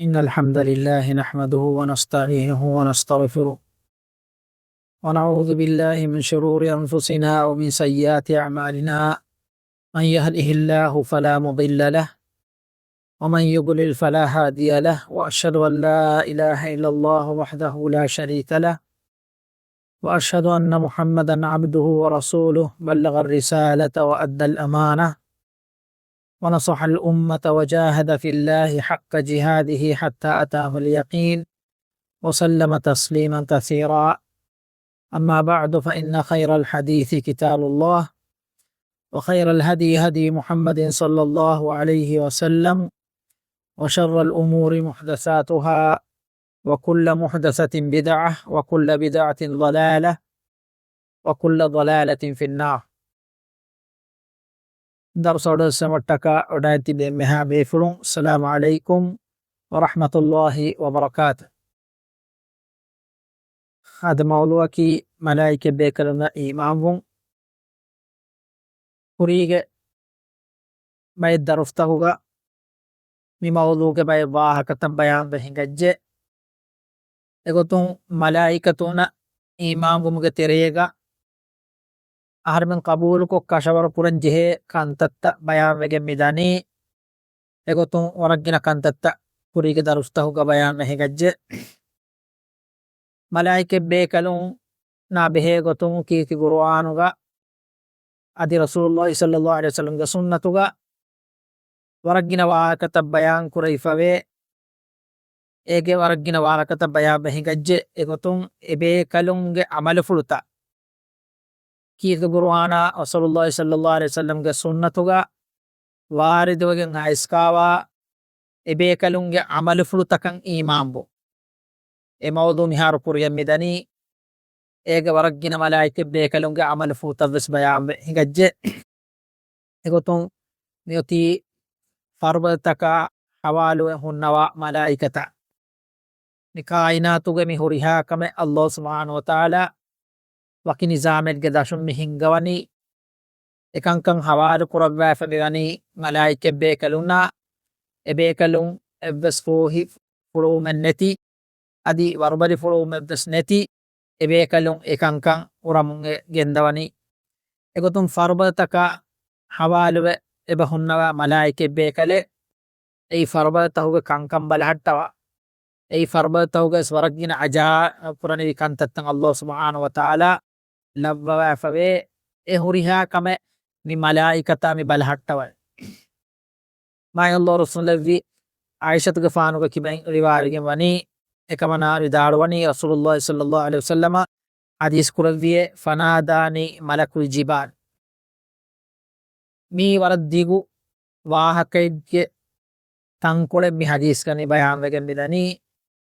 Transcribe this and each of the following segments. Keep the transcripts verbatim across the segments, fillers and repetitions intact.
إن الحمد لله نحمده ونستعينه ونستغفره، ونعوذ بالله من شرور أنفسنا ومن سيئات أعمالنا. من يهده الله فلا مضل له، ومن يضلل فلا هادي له، وأشهد أن لا إله إلا الله وحده لا شريك له، وأشهد أن محمدا عبده ورسوله، بلغ الرسالة وأدى الأمانة، ونصح الأمة، وجاهد في الله حق جهاده حتى أتاه اليقين، وسلم تسليما كثيرا. أما بعد، فإن خير الحديث كتاب الله، وخير الهدي هدي محمد صلى الله عليه وسلم، وشر الأمور محدثاتها، وكل محدثة بدعة، وكل بدعة ضلالة، وكل ضلالة في النار. ދަރުސަށް އަޑުއެއްސެވުމަށްޓަކާ ވަޑައިގަތް ތިބި އެންމެހާ ބޭފުޅުން، السلام عليكم ورحمة الله وبركاته. އަދި މައުޟޫޢަކީ މަލާއިކަތް ބޭކަލުންނަށް އީމާންވުން. ކުރީގެ ބައެއް ދަރުސްތަކުގަ މި މައުޟޫޢުގެ ބައެއް ވާހަކަތައް ބަޔާންވެ ހިނގައްޖެ. އެގޮތުން މަލާއިކަތުންނަށް އީމާންވުމުގެ ތެރޭގަ އަހަރެމެން ޤަބޫލުކޮށް ކަށަވަރު ކުރަން ޖެހޭ ކަންތައްތައް ބަޔާންވެގެން މި ދަނީ. އެގޮތުން ވަރަށް ގިނަ ކަންތައްތައް ކުރީގެ ދަރުސްތަކުގަ ބަޔާންވެ ހިނގައްޖެ. މަލާއިކަތް ބޭކަލުންނާ ބެހޭ ގޮތުން ކީރިތި ޤުރުއާނުގަ އަދި ރަސޫލުﷲ ޞައްލަﷲ ޢަލައިހި ވަސައްލަމްގެ ސުންނަތުގަ ވަރަށް ގިނަ ވާހަކަތައް ބަޔާން ކުރެވިފަވޭ. އޭގެ ވަރަށް ގިނަ ވާހަކަތައް ބަޔާންވެ ހިނގައްޖެ. އެގޮތުން އެ ބޭކަލުންގެ ޢަމަލުފުޅުތައް ކީރިތި ޤުރުއާނާ ރަސޫލުﷲ ޞައްލަﷲ ޢަލައިހި ވަސައްލަމްގެ ސުންނަތުގަ ވާރިދުވެގެން އައިސްފަވާ އެ ބޭކަލުންގެ ޢަމަލުފުޅުތަކަށް އީމާންވުން. އެ މައުޟޫޢު މިހާރު ކުރިއަށް މިދަނީ. އޭގެ ވަރަށް ގިނަ މަލާއިކަތް ބޭކަލުންގެ ޢަމަލުފުޅުތައްވެސް ބަޔާންވެ ހިނގައްޖެ. އެގޮތުން މިއޮތީ ފަރުބަދަތަކާ ހަވާލުވެ ހުންނަވާ މަލާއިކަތައް. މި ކާއިނާތުގެ މި ހުރިހާ ކަމެއް ﷲ ސުބްޙާނަހޫ ވަތަޢާލާ ވަކި ނިޒާމެއްގެ ދަށުން މި ހިންގަވަނީ. އެކަންކަން ހަވާލު ކުރައްވާފަ މިވަނީ މަލާއިކަތް ބޭކަލުންނާ. އެ ބޭކަލުން އެއްވެސް ފޫހި ފުޅުވުމެއް ނެތި، އަދި ވަރުބަލި ފުޅުވުމެއްވެސް ނެތި، އެ ބޭކަލުން އެކަންކަން ކުރަމުން އެ ގެންދަވަނީ. އެގޮތުން ފަރުބަދަތަކާ ހަވާލުވެ އެބަ ހުންނަވާ މަލާއިކަތް ބޭކަލެއް އެއީ ފަރުބަދަތަކުގެ ކަންކަން ބަލަހައްޓަވާ، އެއީ ފަރުބަދަތަކުގައި ވަރަށް ގިނަ އަޖާއިބު ކުރަނިވި ކަންތައްތައް ﷲ ސުބްޙާނަހޫ ވަތަޢާލާ ލައްވަވާފަވޭ. އެ ހުރިހާ ކަމެއް މި މަލާއިކަތާ މި ބަލަހައްޓަވަނީ. މާތް ﷲ ރުއްސުންލެއްވި ޢާއިޝަތުގެފާނުގެ ކިބައިން ރިވާވެގެން ވަނީ، އެކަމަނާ ވިދާޅުވަނީ ރަސޫލުﷲ ޞައްލަﷲ ޢަލައިހި ވަސައްލަމަ ޙަދީޘް ކުރެއްވިއޭ، ފަނާދާނީ މަލަކުލް ޖިބާލް. މީ ވަރަށް ދިގު ވާހަކައެއްގެ ތަންކޮޅެއް މި ޙަދީޘްގަ މި ބަޔާންވެގެން މިދަނީ.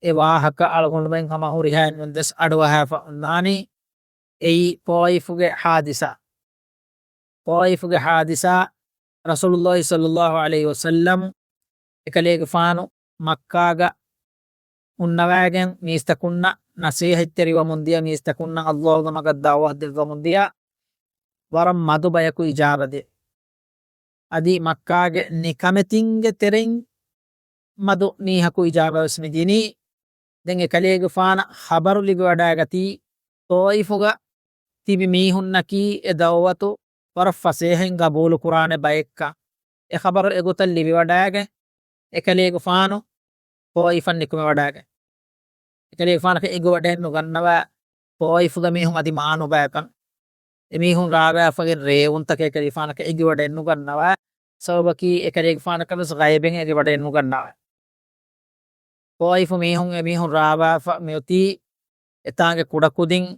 އެ ވާހަކަ އަޅުގަނޑުމެން ހަމަ ހުރިހާ އެންމެން ވެސް އަޑުއަހާފަ އޮންނާނީ. އެއީ ޠާއިފުގެ ޙާދިސާ. ޠާއިފުގެ ޙާދިސާ، ރަސޫލުﷲ ޞައްލަﷲ ޢަލައިހި ވަސައްލަމް އެކަލޭގެފާނު މައްކާގަ ހުންނަވައިގެން މީސްތަކުންނަށް ނަޞޭޙަތްތެރިވަމުން ދިޔަ، މީސްތަކުންނަށް ﷲގެ މަގަށް ދަޢުވަތު ދެއްވަމުން ދިޔަ ވަރަށް މަދު ބަޔަކު އިޖާބަ ދި. އަދި މައްކާގެ ނިކަމެތިންގެ ތެރެއިން މަދު މީހަކު އިޖާބަވެސް މިދިނީ. ދެން އެކަލޭގެފާނަށް ޚަބަރު ލިބިވަޑައިގަތީ، ޠާއިފުގަ ތިބި މީހުންނަކީ އެ ދަޢުވަތު ވަރަށް ފަސޭހައިން ގަބޫލުކުރާނެ ބައެއްކަން. އެ ޚަބަރު އެގޮތަށް ލިބިވަޑައިގެން އެކަލޭގެފާނު ޠާއިފަށް ނިކުމެވަޑައިގެން އެކަލޭގެފާނަކަށް އެނގިވަޑައެއްނުގަންނަވާ، ޠާއިފުގެ މީހުން އަދި މާނުބަޔަކަން. އެމީހުން ރާވާފަގެން ރޭވުންތަކެއް އެކަލޭގެފާނަކަށް އެނގިވަޑައެއްނުގަންނަވާ. ސަބަބަކީ އެކަލޭގެފާނަކަށް ވެސް ޣައިބެއް އެނގިވަޑައެއްނުގަންނަވާ. ޠާއިފު މީހުން އެމީހުން ރާވާފަ މިއޮތީ އެތާނގެ ކުޑަކުދިން،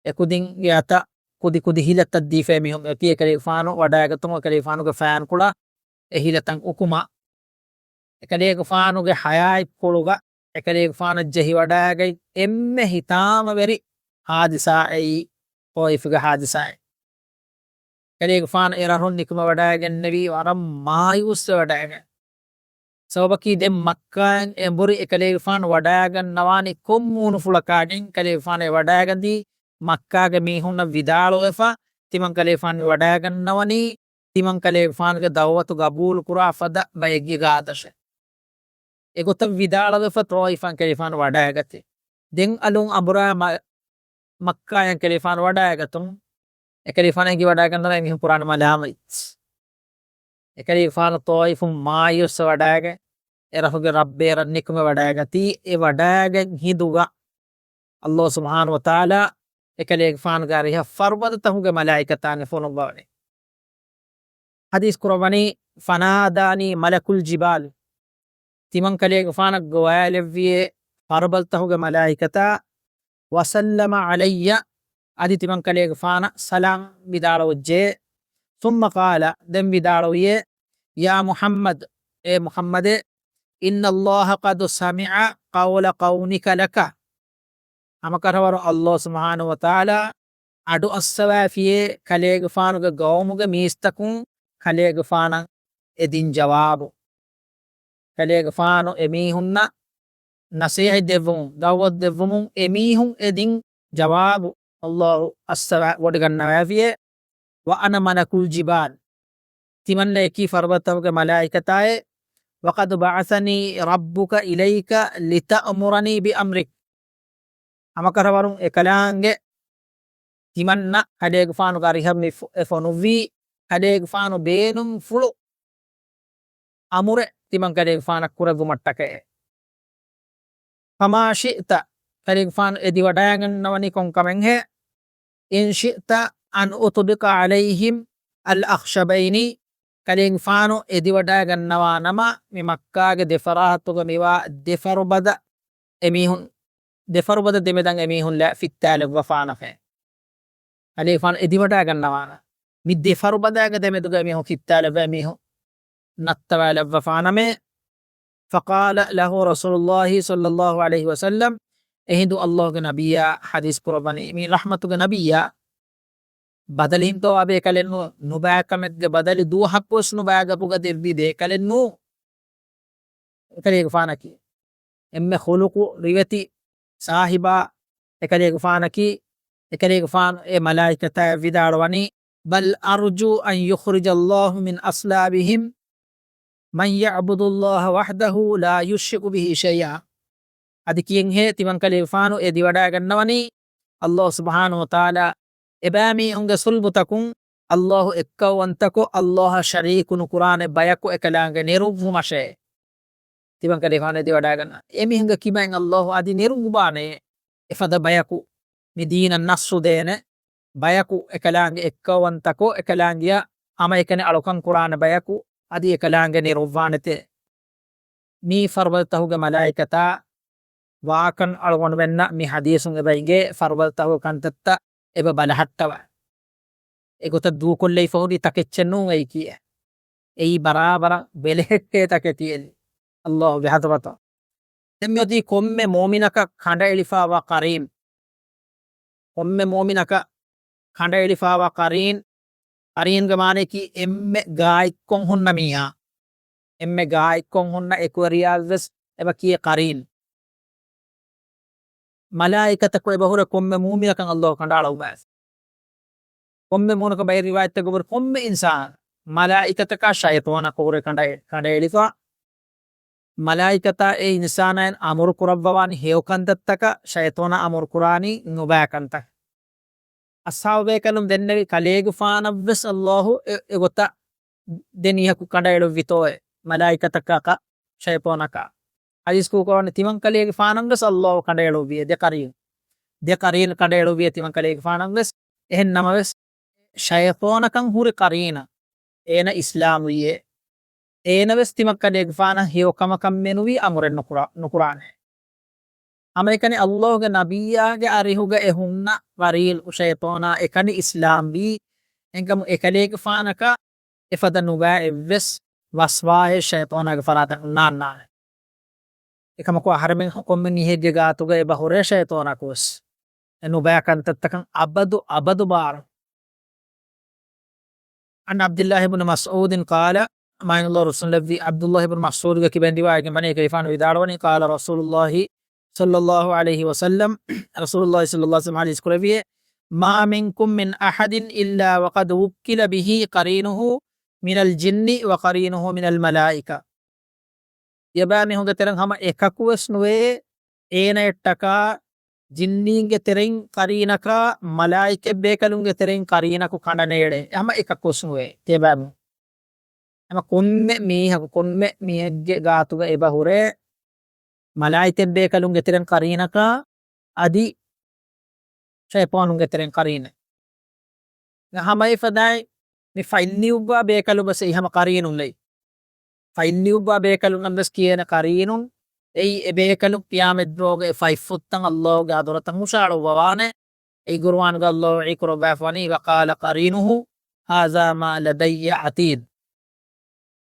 އެކުދިންގެ އަތަށް ކުދި ކުދި ހިލަތައް ދީފަ މީހުން މިއޮތީ އެކަލޭގެފާނު ވަޑައިގަތުމުން އެކަލޭގެފާނުގެ ފައިންކުޅަ އެ ހިލަތައް އުކުމަށް. އެކަލޭގެފާނުގެ ޙަޔާތްޕުޅުގަ އެކަލޭގެފާނަށް ޖެހިވަޑައިގަތް އެންމެ ހިތާމަވެރި ޙާދިސާއެއީ ޠާއިފުގެ ޙާދިސާއެއް. އެކަލޭގެފާނު އެ ރަށުން ނިކުމެވަޑައިގެންނެވީ ވަރަށް މާޔޫސްވެވަޑައިގެން. ސަބަބަކީ ދެން މައްކާއިން އެނބުރި އެކަލޭގެފާނު ވަޑައިގަންނަވާނީ ކޮން މޫނުފުޅަކާގެން؟ އެކަލޭގެފާނު އެ ވަޑައިގަތީ މައްކާގެ މީހުންނަށް ވިދާޅުވެފަ، ތިމަން ކަލޭގެފާނު ވަޑައިގަންނަވަނީ ތިމަން ކަލޭގެފާނުގެ ދަޢުވަތު ގަބޫލުކުރާ ފަދަ ބައެއްގެ ގާދަށެ. އެގޮތަށް ވިދާޅުވެފަ ޠާއިފަށް އެކަލޭގެފާނު ވަޑައިގަތީ. ދެން އަލުން އަނބުރާ މަ-، މައްކާއަށް އެކަލޭގެފާނު ވަޑައިގަތުން، އެކަލޭގެފާނަށް އެނގިވަޑައިގަންނަވާ އެމީހުން ކުރާނެ މަލާމަތް. އެކަލޭގެފާނު ޠާއިފުން މާތްވެސް ވަޑައިގެން، އެރަށުގެ ރައްބޭރަށް ނިކުމެ ވަޑައިގަތީ. އެ ވަޑައިގެން ހިނދުގަ ﷲ ސުބްޙާނަހޫ ވަތަޢާލާ އެކަލޭގެފާނުގެ އަރިހަށް ފަރުބަދަތަހުގެ މަލާއިކަތާ ނެރުންވަވަނީ. ޙަދީޘް ކުރައްވަނީ، فناداني ملك الجبال، ތިމަން ކަލޭގެފާނަށް ގޮވާލެއްވިޔޭ ފަރުބަދަތަހުގެ މަލާއިކަތާ، وسلم علي، އަދި ތިމަން ކަލޭގެފާނަށް ސަލާމް ވިދާޅުވެއްޖެ. ثم قال، ދެން ވިދާޅުވިޔޭ، يا محمد، އޭ މުޙައްމަދޭ، إن الله قد سمع قول قومك لك، ހަމަކަށަވަރު ﷲ ސުބްޙާނަހޫ ވަތަޢާލާ އަޑު އައްސަވާފިޔޭ ކަލޭގެފާނުގެ ގައުމުގެ މީސްތަކުން ކަލޭގެފާނަށް އެދިން ޖަވާބު. ކަލޭގެފާނު އެމީހުންނަށް ނަޞޭޙަތް ދެއްވުމުން، ދަޢުވަތު ދެއްވުމުން އެމީހުން އެދިން ޖަވާބު ﷲ އައްސަވާ ވޮޑިގަންނަވާފިޔޭ، وأنا ملك الجبال، ތިމަންނަޔަކީ ފަރުބަދަތަކުގެ މަލާއިކަތާއޭ، وقد بعثني ربك إليك لتأمرني بأمرك، ހަމަކަށަވަރުން އެކަލާނގެ ތިމަންނަ ކަލޭގެފާނުގެ އަރިހަށް މި ފޮ-، އެ ފޮނުއްވީ، ކަލޭގެފާނު ބޭނުންފުޅު އަމުރެއް ތިމަން ކަލޭގެފާނަށް ކުރެއްވުމަށްޓަކައޭ. فما شئت، ކަލޭގެފާނު އެދިވަޑައިގަންނަވަނީ ކޮންކަމެއްހޭ؟ إن شئت أن أطبق عليهم الأخشبين، ކަލޭގެފާނު އެދިވަޑައިގަންނަވާ ނަމަ، މި މައްކާގެ ދެފަރާތުގަ މިވާ ދެފަރުބަދަ އެމީހުން، ދެފަރުބަދަ ދެމެދަށް އެމީހުން ލަ-، ފިއްތާލެއްވަފާނަމޭ. ކަލޭގެފާނު އެދިވަޑައިގަންނަވާނަ. މި ދެފަރުބަދާގެ ދެމެދުގަ އެމީހުން ފިއްތާލެއްވާ އެމީހުން ނައްތަވާލެއްވަފާނަމޭ. فقال له رسول الله صلى الله عليه وسلم، އެހިނދު ﷲގެ ނަބިއްޔާ ޙަދީޘް ކުރައްވަނީ، މި ރަޙްމަތުގެ ނަބިއްޔާ، ބަދަލު ހިންތޯ އާބޭ ކަލެއްނޫ، ނުބައިކަމެއްގެ ބަދަލު ދުވަހަކުވެސް ނުބައިގަބުގަ ދެއްވި ދޭކަލެއްނޫ. އެކަލޭގެފާނަކީ އެންމެ ޚުލުޤު ރިވެތި ސާހިބާ، އެކަލޭގެފާނަކީ، އެކަލޭގެފާނު އެ މަލާއިކަތާ ވިދާޅުވަނީ، بل أرجو أن يخرج الله من أصلابهم من يعبد الله وحده لا يشرك به شيئا. އަދި ކިޔެންހޭ ތިމަން ކަލޭގެފާނު އެދިވަޑައިގަންނަވަނީ، ﷲ ސުބްޙާނަހޫ ވަތަޢާލާ އެބައިމީހުންގެ ސުލްބުތަކުން ﷲ އެއްކައުވަންތަކޮށް، ﷲއަށް ޝަރީކު ނުކުރާނެ ބަޔަކު އެކަލާނގެ ނެރުއްވުމަށޭ. ތިމަން ކަލޭގެފާނު އެދިވަޑައިގަންނަ އެމީހުންގެ ކިބައިން ﷲ އަދި ނެރުއްވާނެ އެފަދަ ބަޔަކު މި ދީނަށް ނަޞްރު ދޭނެ ބަޔަކު، އެކަލާނގެ އެއްކައުވަންތަކޮށް، އެކަލާނގެއަށް ހަމައެކަނި އަޅުކަން ކުރާނެ ބަޔަކު އަދި އެކަލާނގެ ނެރުއްވާނެތޭ. މީ ފަރުބަދަތަހުގެ މަލާއިކަތާ ވާކަން އަޅުގަނޑުމެންނަށް މި ޙަދީޘުން އެބަ އިނގޭ ފަރުބަދަތަހުގެ ކަންތައްތައް އެބަ ބަލަހައްޓަވާ. އެގޮތަށް ދޫކޮށްލައިފަ ހުރި ތަކެއްޗެއް ނޫން އެއީކީ. އެއީ ބަރާބަރަށް ބެލެހެއްޓޭ ތަކެތި އެއީ. ﷲގެ ޙަޟްރަތަށް. ދެން މިއޮތީ ކޮންމެ މުއުމިނަކަށް ކަނޑައެޅިފައިވާ ޤަރީން. ކޮންމެ މުއުމިނަކަށް ކަނޑައެޅިފައިވާ ޤަރީން. ޤަރީންގެ މާނައަކީ އެންމެ ގާތްކޮށް ހުންނަ މީހާ. އެންމެ ގާތްކޮށް ހުންނަ އެކުވެރިޔާއެއްވެސް އެބަ ކިޔޭ ޤަރީން. މަލާއިކަތަކު އެބަހުރެ ކޮންމެ މުއުމިނަކަށް ﷲ ކަނޑައަޅައްވާފި. ކޮންމެ މޫނަކަށް ބައެއް ރިވާޔަތްތަކުގަ ކޮންމެ އިންސާން މަލާއިކަތަކާ ޝައިޠާނަކު ހުރެ ކަނޑައެ-، ކަނޑައެޅިފަ. މަލާއިކަތާ އެ އިންސާނާއިން އަމުރު ކުރައްވާނީ ހެޔޮ ކަންތައްތަކަށް، ޝައިޠާނާ އަމުރު ކުރާނީ ނުބައި ކަންތައް. އަޞްޙާބުބޭކަލުން ދެންނެވި ކަލޭގެފާނަށްވެސް ﷲ އެ-، އެގޮތަށް ދެން އެކަކު ކަނޑައެޅުއްވިތޯއެ، މަލާއިކަތަކަކަށް ޝައިޠާނަކާ. ޙަދީޘް ކުރައްވަނީ ތިމަން ކަލޭގެފާނަށްވެސް ﷲ ކަނޑައެޅުއްވިއޭ ދެ ޤަރީން. ދެ ޤަރީން ކަނޑައެޅުއްވިއޭ ތިމަން ކަލޭގެފާނަށްވެސް. އެހެން ނަމަވެސް، ޝައިޠާނަކަށް ހުރި ޤަރީނަށް އޭނަ އިސްލާމްވީއޭ. އޭނަވެސް ތިމަން ކަލޭގެފާނަށް ހެޔޮ ކަމަކަށް މެނުވީ އަމުރެއް ނުކުރާ-، ނުކުރާނެ. ހަމައެކަނި ﷲގެ ނަބިއްޔާގެ އަރިހުގަ އެ ހުންނަ ޤަރީނު ޝައިޠާނާ އެކަނި އިސްލާމްވީ. އެންކަމު އެކަލޭގެފާނަކަށް އެފަދަ ނުބައި އެއްވެސް ވަސްވާހެއް ޝައިޠާނާގެ ފަރާތަށް ނާންނާނެ. އެކަމަކު އަހަރެމެން ކޮންމެ މީހެއްގެ ގާތުގަ އެބަ ހުރޭ ޝައިޠާނަކުވެސް އެ ނުބައި ކަންތައްތަކަށް އަބަދު، އަބަދު ބާރު. عن عبد الله بن مسعود قال، މާތް ރަސޫލު ޢަބްދުﷲ ބިން މަސްޢޫދުގެ ކިބައިން ރިވާޔަތް ވަނީ، ކަލޭގެފާނު ވިދާޅުވަނީ، قال رسول الله صلى الله عليه وسلم، ރަސޫލުﷲ صلى الله عليه وسلم ޙަދީޘް ކުރެއްވިއޭ، ما منكم من أحد إلا وقد وكل به قرينه من الجن وقرينه من الملائكة. ތިޔަބައިމީހުންގެ ތެރެއިން ހަމަ އެކަކުވެސް ނުވޭ، އޭނައަށްޓަކާ ޖިންނީންގެ ތެރެއިން ޤަރީނަކާ، މަލާއިކަތްބޭކަލުންގެ ތެރެއިން ޤަރީނަކު ކަނޑަނޭޅޭ. ހަމަ އެކަކުވެސް ނުވޭ. ތިޔަބައިމީހުން ހަމަ ކޮންމެ މީހަކު، ކޮންމެ މީހެއްގެ ގާތުގަ އެބަ ހުރޭ، މަލާއިކަތްބޭކަލުންގެ ތެރެއިން ޤަރީނަކާ، އަދި ޝައިޠާނުންގެ ތެރެއިން ޤަރީނެއް. ހަމަ އެފަދައިން މި ފައިން ލިޔުއްވާ ބޭކަލުން ވެސް އެއީ ހަމަ ޤަރީނުން ލެއް. ފައިން ލިޔުއްވާ ބޭކަލުންނަށް ވެސް ކިޔޭނެ ޤަރީނުން. އެއީ އެ ބޭކަލުން ޤިޔާމަތްދުވަހުގެ އެ ފަތްފުށްތައް ﷲ ގެ ޙަޟްރަތަށް ހުށަހަޅުއްވަވާނެ. އެއީ ޤުރުއާނުގަ ﷲ ވަޙީ ކުރައްވާފަވަނީ، وقال قرينه هذا ما لدي عتيد.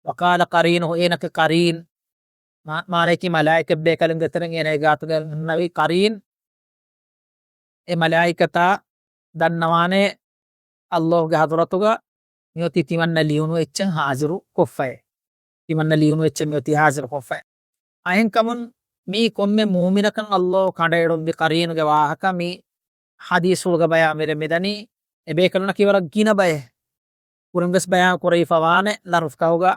وقال قرينه، އޭނަގެ ޤަރީން، މާ-، މާނައަކީ މަލާއިކަތްބޭކަލުންގެ ތެރެއިން އޭނަގެ ގާތުގަ ހުންނެވި ޤަރީން، އެ މަލާއިކަތާ ދަންނަވާނެ ﷲ ގެ ޙަޟްރަތުގަ މިއޮތީ ތިމަންނަ ލިޔުނު އެއްޗެއް ޙާޟިރު ކޮށްފައޭ. ތިމަންނަ ލިޔުނު އެއްޗެއް މިއޮތީ ޙާޟިރު ކޮށްފައޭ. އަހެންކަމުން މީ ކޮންމެ މުއުމިނަކަށް ﷲ ކަނޑައެޅުންވި ޤަރީނުގެ ވާހަކަ މި ޙަދީޘްފުޅުގަ ބަޔާންވެރި މިދަނީ، އެ ބޭކަލުންނަކީ ވަރަށް ގިނަ ބައެއް. ކުރިން ވެސް ބަޔާން ކުރެވިފަވާނެ ލަރުފުކަހުގަ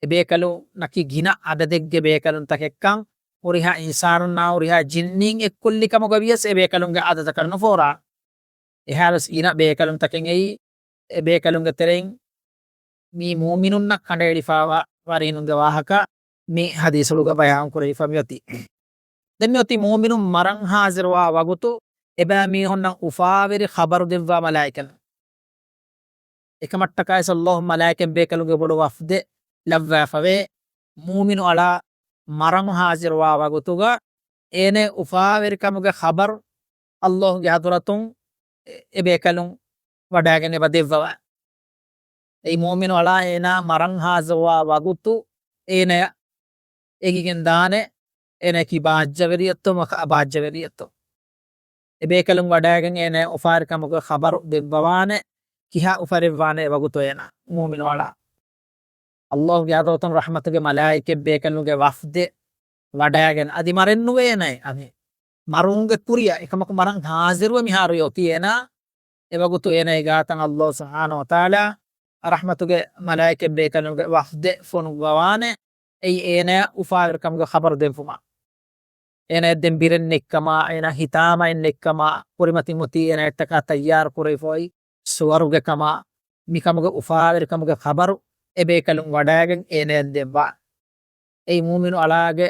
އެ ބޭކަލުންނަކީ ގިނަ އަދަދެއްގެ ބޭކަލުންތަކެއްކަން، ހުރިހާ އިންސާނުންނާ ހުރިހާ ޖިންނީން އެއްކޮށްލި ކަމުގަ ވިޔަސް އެ ބޭކަލުންގެ އަދަދަކަށް ނުފޯރާ. އެހާވެސް ގިނަ ބޭކަލުންތަކެއް އެއީ، އެ ބޭކަލުންގެ ތެރެއިން މީ މުއުމިނުންނަށް ކަނޑައެޅިފަވާ ޤަރީނުންގެ ވާހަކަ މި ޙަދީޘްފުޅުގަ ބަޔާން ކުރެވިފަ މިއޮތީ. ދެން މިއޮތީ މުއުމިނުން މަރަން ޙާޟިރުވާ ވަގުތު އެބައިމީހުންނަށް އުފާވެރި ޚަބަރު ދެއްވާ މަލާއިކަތް. އެކަމަށްޓަކައި ﷲ މަލާއިކަތް ބޭކަލުންގެ ބޮޑު ވަފްދެއް ލައްވާފަވޭ، މުއުމިނު އަޅާ މަރަން ޙާޟިރުވާ ވަގުތުގަ އޭނަ އުފާވެރިކަމުގެ ޚަބަރު ﷲ ގެ ޙަޟްރަތުން އެ ބޭކަލުން ވަޑައިގެން އެބަ ދެއްވަވާ. އެއީ މުއުމިނު އަޅާ އޭނާ މަރަން ޙާޟިރުވާ ވަގުތު އޭނަޔަށް އެނގިގެން ދާނެ، އޭނައަކީ ބާއްޖަވެރިއެއްތޯ މަކަ އަބާއްޖަވެރިއެއްތޯ. އެ ބޭކަލުން ވަޑައިގެން އޭނަޔަށް އުފާވެރިކަމުގެ ޚަބަރު ދެއްވަވާނެ، ކިހާ އުފާވެރިވާނެ އެ ވަގުތު އޭނާ މުއުމިނު އަޅާ. ﷲ ގެ ޙަޟްރަތުން ރަޙްމަތުގެ މަލާއިކަތް ބޭކަލުންގެ ވަފްދެއް ވަޑައިގެން އަދި މަރެއް ނުވޭނެ އަދި މަރުވުމުގެ ކުރިއަށް އެކަމަކު މަރަން ޙާޟިރުވެ މިހާރު އޮތީ އޭނާ. އެވަގުތު އޭނާގެ ގާތަށް ﷲ ސުބްޙާނަހޫ ވަތަޢާލާ ރަޙްމަތުގެ މަލާއިކަތް ބޭކަލުންގެ ވަފްދެއް ފޮނުއްވަވާނެ. އެއީ އޭނާ އުފާވެރިކަމުގެ ޚަބަރު ދެންފުމަށް. އޭނާ އެއްދެން ބިރެއް ނެތްކަމާ، އޭނާ ހިތާމައެއް ނެތްކަމާ، ކުރިމަތިން އޮތީ އޭނާއަށްޓަކާ ތައްޔާރު ކުރެވިފައި ސުވަރުގެ ކަމާ، މިކަމުގެ އުފާވެރިކަމުގެ ޚަބަރު އެ ބޭކަލުން ވަޑައިގެން އޭނާއަށް ދެއްވާ. އެއީ މުއުމިނު އަޅާގެ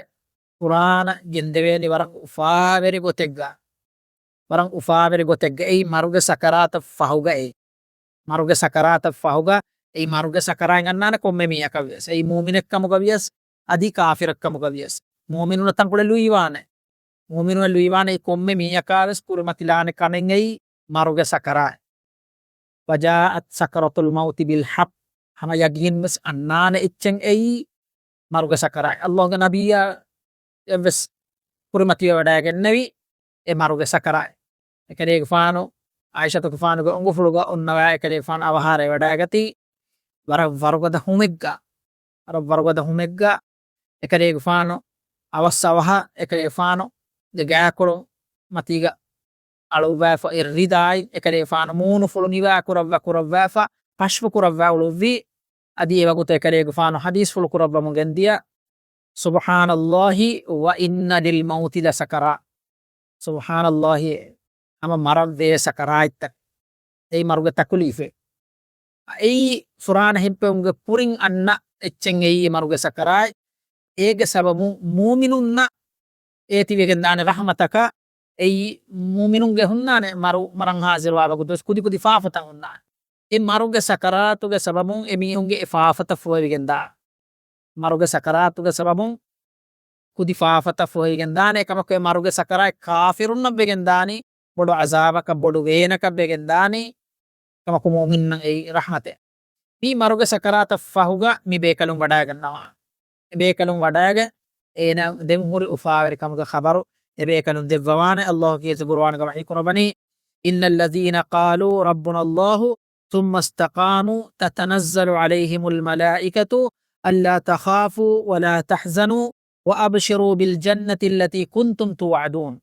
ފުރާނަ ގެންދެވޭނީ ވަރަށް އުފާވެރި ގޮތެއްގަ، ވަރަށް އުފާވެރި ގޮތެއްގަ. އެއީ މަރުގެ ސަކަރާތަށް ފަހުގަ އެއީ. މަރުގެ ސަކަރާތަށް ފަހުގަ އެއީ މަރުގެ ސަކަރާތް އަންނާނެ ކޮންމެ މީހަކަށް ވިޔަސް. އެއީ މުއުމިނެއްކަމުގަ ވިޔަސް، އަދި ކާފިރެއްކަމުގަ ވިޔަސް. މުއުމިނުންނަށް ތަންކޮޅެއް ލުއިވާނެ. މުއުމިނުން ލުއިވާނެ އެއީ ކޮންމެ މީހަކާ ވެސް ކުރިމަތިލާނެ ކަމެއް އެއީ މަރުގެ ސަކަރާތް. وجاءت سكرة الموت بالحق، ހަމަ ޔަގީން ވެސް އަންނާނެ އެއްޗެއް އެއީ މަރުގެ ސަކަރާތް. ﷲ ގެ ނަބިއްޔާ އެއްވެސް ކުރިމަތިވެ ވަޑައިގެންނެވި އެ މަރުގެ ސަކަރާތް. އެކަލޭގެފާނު ޢާއިޝަތުގެފާނުގެ އުނގުފުޅުގަ އޮންނަވާ އެކަލޭގެފާނު އަވަހާރަވެވަޑައިގަތީ ވަރަށް ވަރުގަދަ ހުމެއްގަ، ވަރަށް ވަރުގަދަ ހުމެއްގަ އެކަލޭގެފާނު އަވަސް އަވަހަށް އެކަލޭގެފާނުގެ ގާކޮޅު މަތީގަ އަޅުއްވާފަ އެ ރިދާއިން އެކަލޭގެފާނު މޫނުފުޅު ނިވާކުރައްވާ ކުރައްވާފަ، ކަޝްފު ކުރައްވާ އުޅުއްވީ. އަދި އެވަގުތު އެކަލޭގެފާނު ޙަދީޘްފުޅު ކުރައްވަމުން ގެންދިޔަ، سبحان الله وإن للموت لسكرات. سبحان الله، ހަމަ މަރަށްވޭ ސަކަރާތްތައް. އެއީ މަރުގެ ތަކުލީފެއް. އެއީ ފުރާނަ ހިތްޕެވުމުގެ ކުރިން އަންނަ އެއްޗެއް އެއީ މަރުގެ ސަކަރާތް. އޭގެ ސަބަބުން މުއުމިނުންނަށް އޭތިވެގެންދާނެ ރަޙްމަތަކަށް. އެއީ މުއުމިނުންގެ ހުންނާނެ މަރު، މަރަން ޙާޟިރުވާ ވަގުތު ވެސް ކުދި ކުދި ފާފަތައް ހުންނާނެ. އެ މަރުގެ ސަކަރާތުގެ ސަބަބުން އެމީހުންގެ އެ ފާފަތައް ފޮހެވިގެންދާ. މަރުގެ ސަކަރާތުގެ ސަބަބުން ކުދި ފާފަތައް ފޮހެވިގެންދާނެ. އެކަމަކު އެ މަރުގެ ސަކަރާތް ކާފިރުންނަށް ވެގެންދާނީ ބޮޑު ޢަޒާބަކަށް، ބޮޑު ވޭނަކަށް ވެގެންދާނީ. ކަމަކު މުއުމިނުންނަށް އެއީ ރަޙްމަތެއް. މި މަރުގެ ސަކަރާތަށް ފަހުގަ މި ބޭކަލުން ވަޑައިގަންނަވާ. އެ ބޭކަލުން ވަޑައިގެން އޭނާ ދެން ހުރި އުފާވެރިކަމުގެ ޚަބަރު އެ ބޭކަލުން ދެއްވަވާނެ. ﷲ ކީރިތި ޤުރުއާނުގަ ވަޙީ ކުރައްވަނީ، إن الذين قالوا ربنا الله ثم استقاموا تتنزل عليهم الملائكة ألا تخافوا ولا تحزنوا وأبشروا بالجنة التي كنتم توعدون.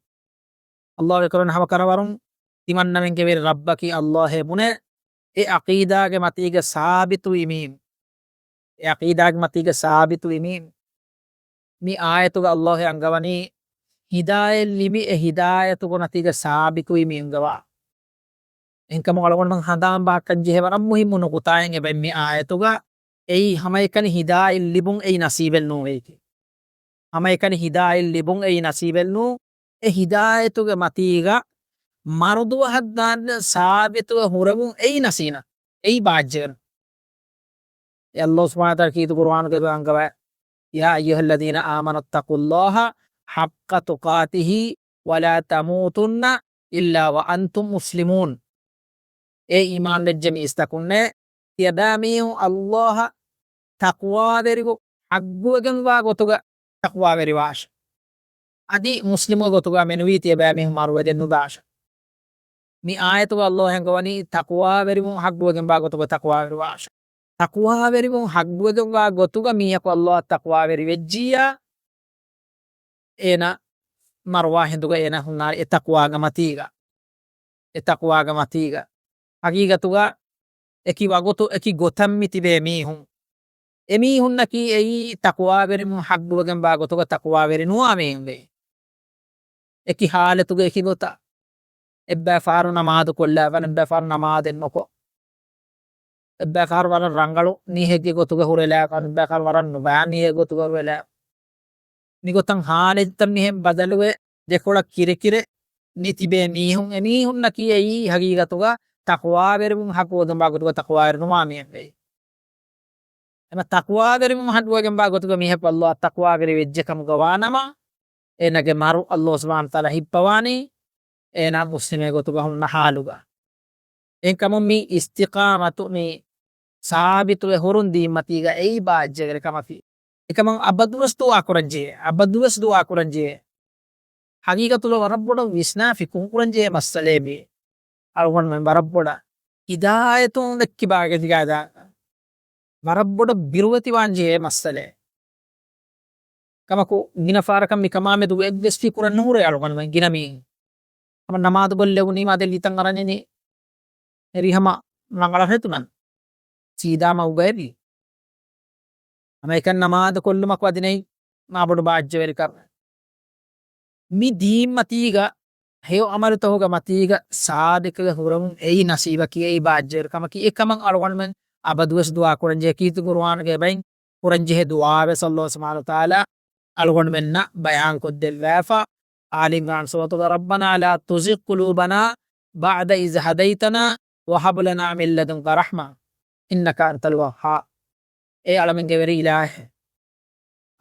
ﷲ ގެ ކުރިން ހަމަ ކަނަވަރުން ތިމަންނަމެންގެ ވެރި ރައްބަކީ ﷲ އޭ ބުނޭ. އެ ޢަޤީދާގެ މަތީގަ ސާބިތުވި މީން، އެ ޢަޤީދާގެ މަތީގަ ސާބިތުވި މީން، މި އާޔަތުގަ ﷲ އަންގަވަނީ ހިދާޔަތް ލިބި އެ ހިދާޔަތުގެ މަތީގަ ސާބިތުވި މީހުންގެ ވާހަކަ. އެހެންކަމުން އަޅުގަނޑުމެން ހަނދާން ބަހައްޓަން ޖެހޭ ވަރަށް މުހިއްމު ނުކުތާއެއް އެބައި މި އާޔަތުގަ. އެއީ ހަމައެކަނި ހިދާޔަތް ލިބުން އެއީ ނަސީބެއް ނޫން އެއީކީ. ހަމައެކަނި ހިދާޔަތް ލިބުން އެއީ ނަސީބެއް ނޫން. އެ ހިދާޔަތުގެ މަތީގަ މަރުދުވަހަށް ދާންދެން ސާބިތުވެ ހުރެވުން އެއީ ނަސީނަ. އެއީ ބާއްޖަވެރި. އެ ﷲ ސުބްޙާނަހޫ ވަތަޢާލާ ކީރިތި ޤުރުއާނުގައި އަންގަވާ، يا أيها الذين آمنوا اتقوا الله حق تقاته ولا تموتن إلا وأنتم مسلمون. އޭ އީމާންވެއްޖެ މީސްތަކުންނޭ، ތިޔަބައިމީހުން ﷲ އަށް ތަޤްވާވެރިވުން ޙައްޤުވެގެންވާ ގޮތުގަ ތަޤްވާވެރިވާށެ. އަދި މުސްލިމު ގޮތުގަ މެނުވީ ތިޔަބައިމީހުން މަރުވެގެން ނުދާށެ. މި އާޔަތުގަ ﷲ އަންގަވަނީ ތަޤްވާވެރިވުން ޙައްޤުވެގެންވާ ގޮތުގަ ތަޤްވާވެރިވާށެ. ތަޤްވާވެރިވުން ޙައްޤުވެގެންވާ ގޮތުގަ މީހަކު ﷲ އަށް ތަޤްވާވެރިވެއްޖިއްޔާ، އޭނަ މަރުވާ ހިނދުގަ އޭނަ ހުންނާނެ އެ ތަޤްވާގެ މަތީގަ. އެ ތަޤްވާގެ މަތީގަ. ޙަޤީޤަތުގަ އެކި ވަގުތު އެކި ގޮތަށް މި ތިބޭ މީހުން. އެމީހުންނަކީ އެއީ ތަޤްވާވެރިވުން ޙައްޤުވެގެންވާ ގޮތުގަ ތަޤްވާވެރި ނުވާ މީހުން ވެއްޖެ. އެކި ޙާލަތުގަ އެކި ގޮތަށް. އެއްބައި ފަހަރު ނަމާދު ކޮށްލާފަ، އެއްބައި ފަހަރު ނަމާދެއް ނުކޮށް. އެއްބައި ފަހަރު ވަރަށް ރަނގަޅު ނިހެއްގެ ގޮތުގަ ހުރެލާފަ، އެއްބައި ފަހަރު ވަރަށް ނުބައި ނިހެއް ގޮތުގަ ހުރެލާފަ. މިގޮތަށް ޙާލަތްތައް މިހެން ބަދަލުވެ، ދެކޮޅަށް ކިރިކިރެ މި ތިބޭ މީހުން، އެމީހުންނަކީ އެއީ ޙަޤީޤަތުގަ ތަޤްވާވެރިވުން ޙައްޤުވެގެންވާ ގޮތުގަ ތަޤްވާވެރި ނުވާ މީހުން ވެއްޖެ. އެމަ ތަޤްވާވެރިވުން ޙައްޤުވެގެންވާ ގޮތުގަ މީހަކު ﷲ އަށް ތަޤްވާވެރި ވެއްޖެ ކަމުގަ ވާނަމަ، އޭނަގެ މަރު ﷲ ސުބްޙާނަހޫ ވަތަޢާލާ ހިއްޕަވާނީ އޭނާ މުސްލިމެއް ގޮތުގަ ހުންނަ ޙާލުގަ. އެހެންކަމުން މި އިސްތިޤާމަތު މި ސާބިތުވެ ހުރުން ދީންމަތީގަ އެއީ ބާއްޖަވެރި ކަމަކީ. އެކަމަށް އަބަދުވެސް ދުޢާ ކުރަންޖެހޭ. އަބަދުވެސް ދުޢާ ކުރަންޖެހޭ. ޙަޤީޤަތުގަ ވަރަށް ބޮޑަށް ވިސްނާ ފިޤުހު ކުރަންޖެހޭ މައްސަލައެއް މީ. އަޅުގަނޑުމެން ވަރަށް ބޮޑަށް ހިދާޔަތުން ދެއްކި ބާގެ ދިގާދާ. ވަރަށް ބޮޑަށް ބިރުވެތިވާން ޖެހޭ މައްސަލައެއް. ކަމަކު، ގިނަ ފަހަރަކަށް މިކަމާ މެދު އެއްވެސް ފިކުރެއް ނުހުރޭ އަޅުގަނޑުމެން ގިނަ މީހުން. ހަމަ ނަމާދު ގޮތް ލެވުނީމާ ދެން ލިތަން އަރަން އިނީ ރިހަމަ ރަނގަޅަށް ހެދުނަން. ސީދާ މަގުގައި ވީ. ހަމައެކަނި ނަމާދު ކޮށްލުމަކު އަދި ނެތް މާ ބޮޑު ބާއްޖަވެރިކަމެއް. މި ދީންމަތީގަ ހެޔޮ ޢަމަލުތަކުގެ މަތީގަ ސާބިތުވެ ހުރެވުން އެއީ ނަސީބަކީ އެއީ ބާއްޖަވެރި ކަމަކީ. އެކަމަށް އަޅުގަނޑުމެން އަބަދުވެސް ދުޢާ ކުރަންޖެހޭ ކީރިތި ޤުރުއާނުގެ ބައިން ކުރަންޖެހޭ ދުޢާވެސް ﷲ ސުބްޙާނަހޫ ވަތަޢާލާ އަޅުގަނޑުމެންނަށް ބަޔާންކޮށްދެއްވާފަ. އާލި ޢިމްރާން ސޫރަތުގަ ربنا لا تزغ قلوبنا بعد إذ هديتنا وهب لنا من لدنك رحمة إنك أنت الوهاب. އޭ އަޅަމެންގެ ވެރި އިލާހޭ!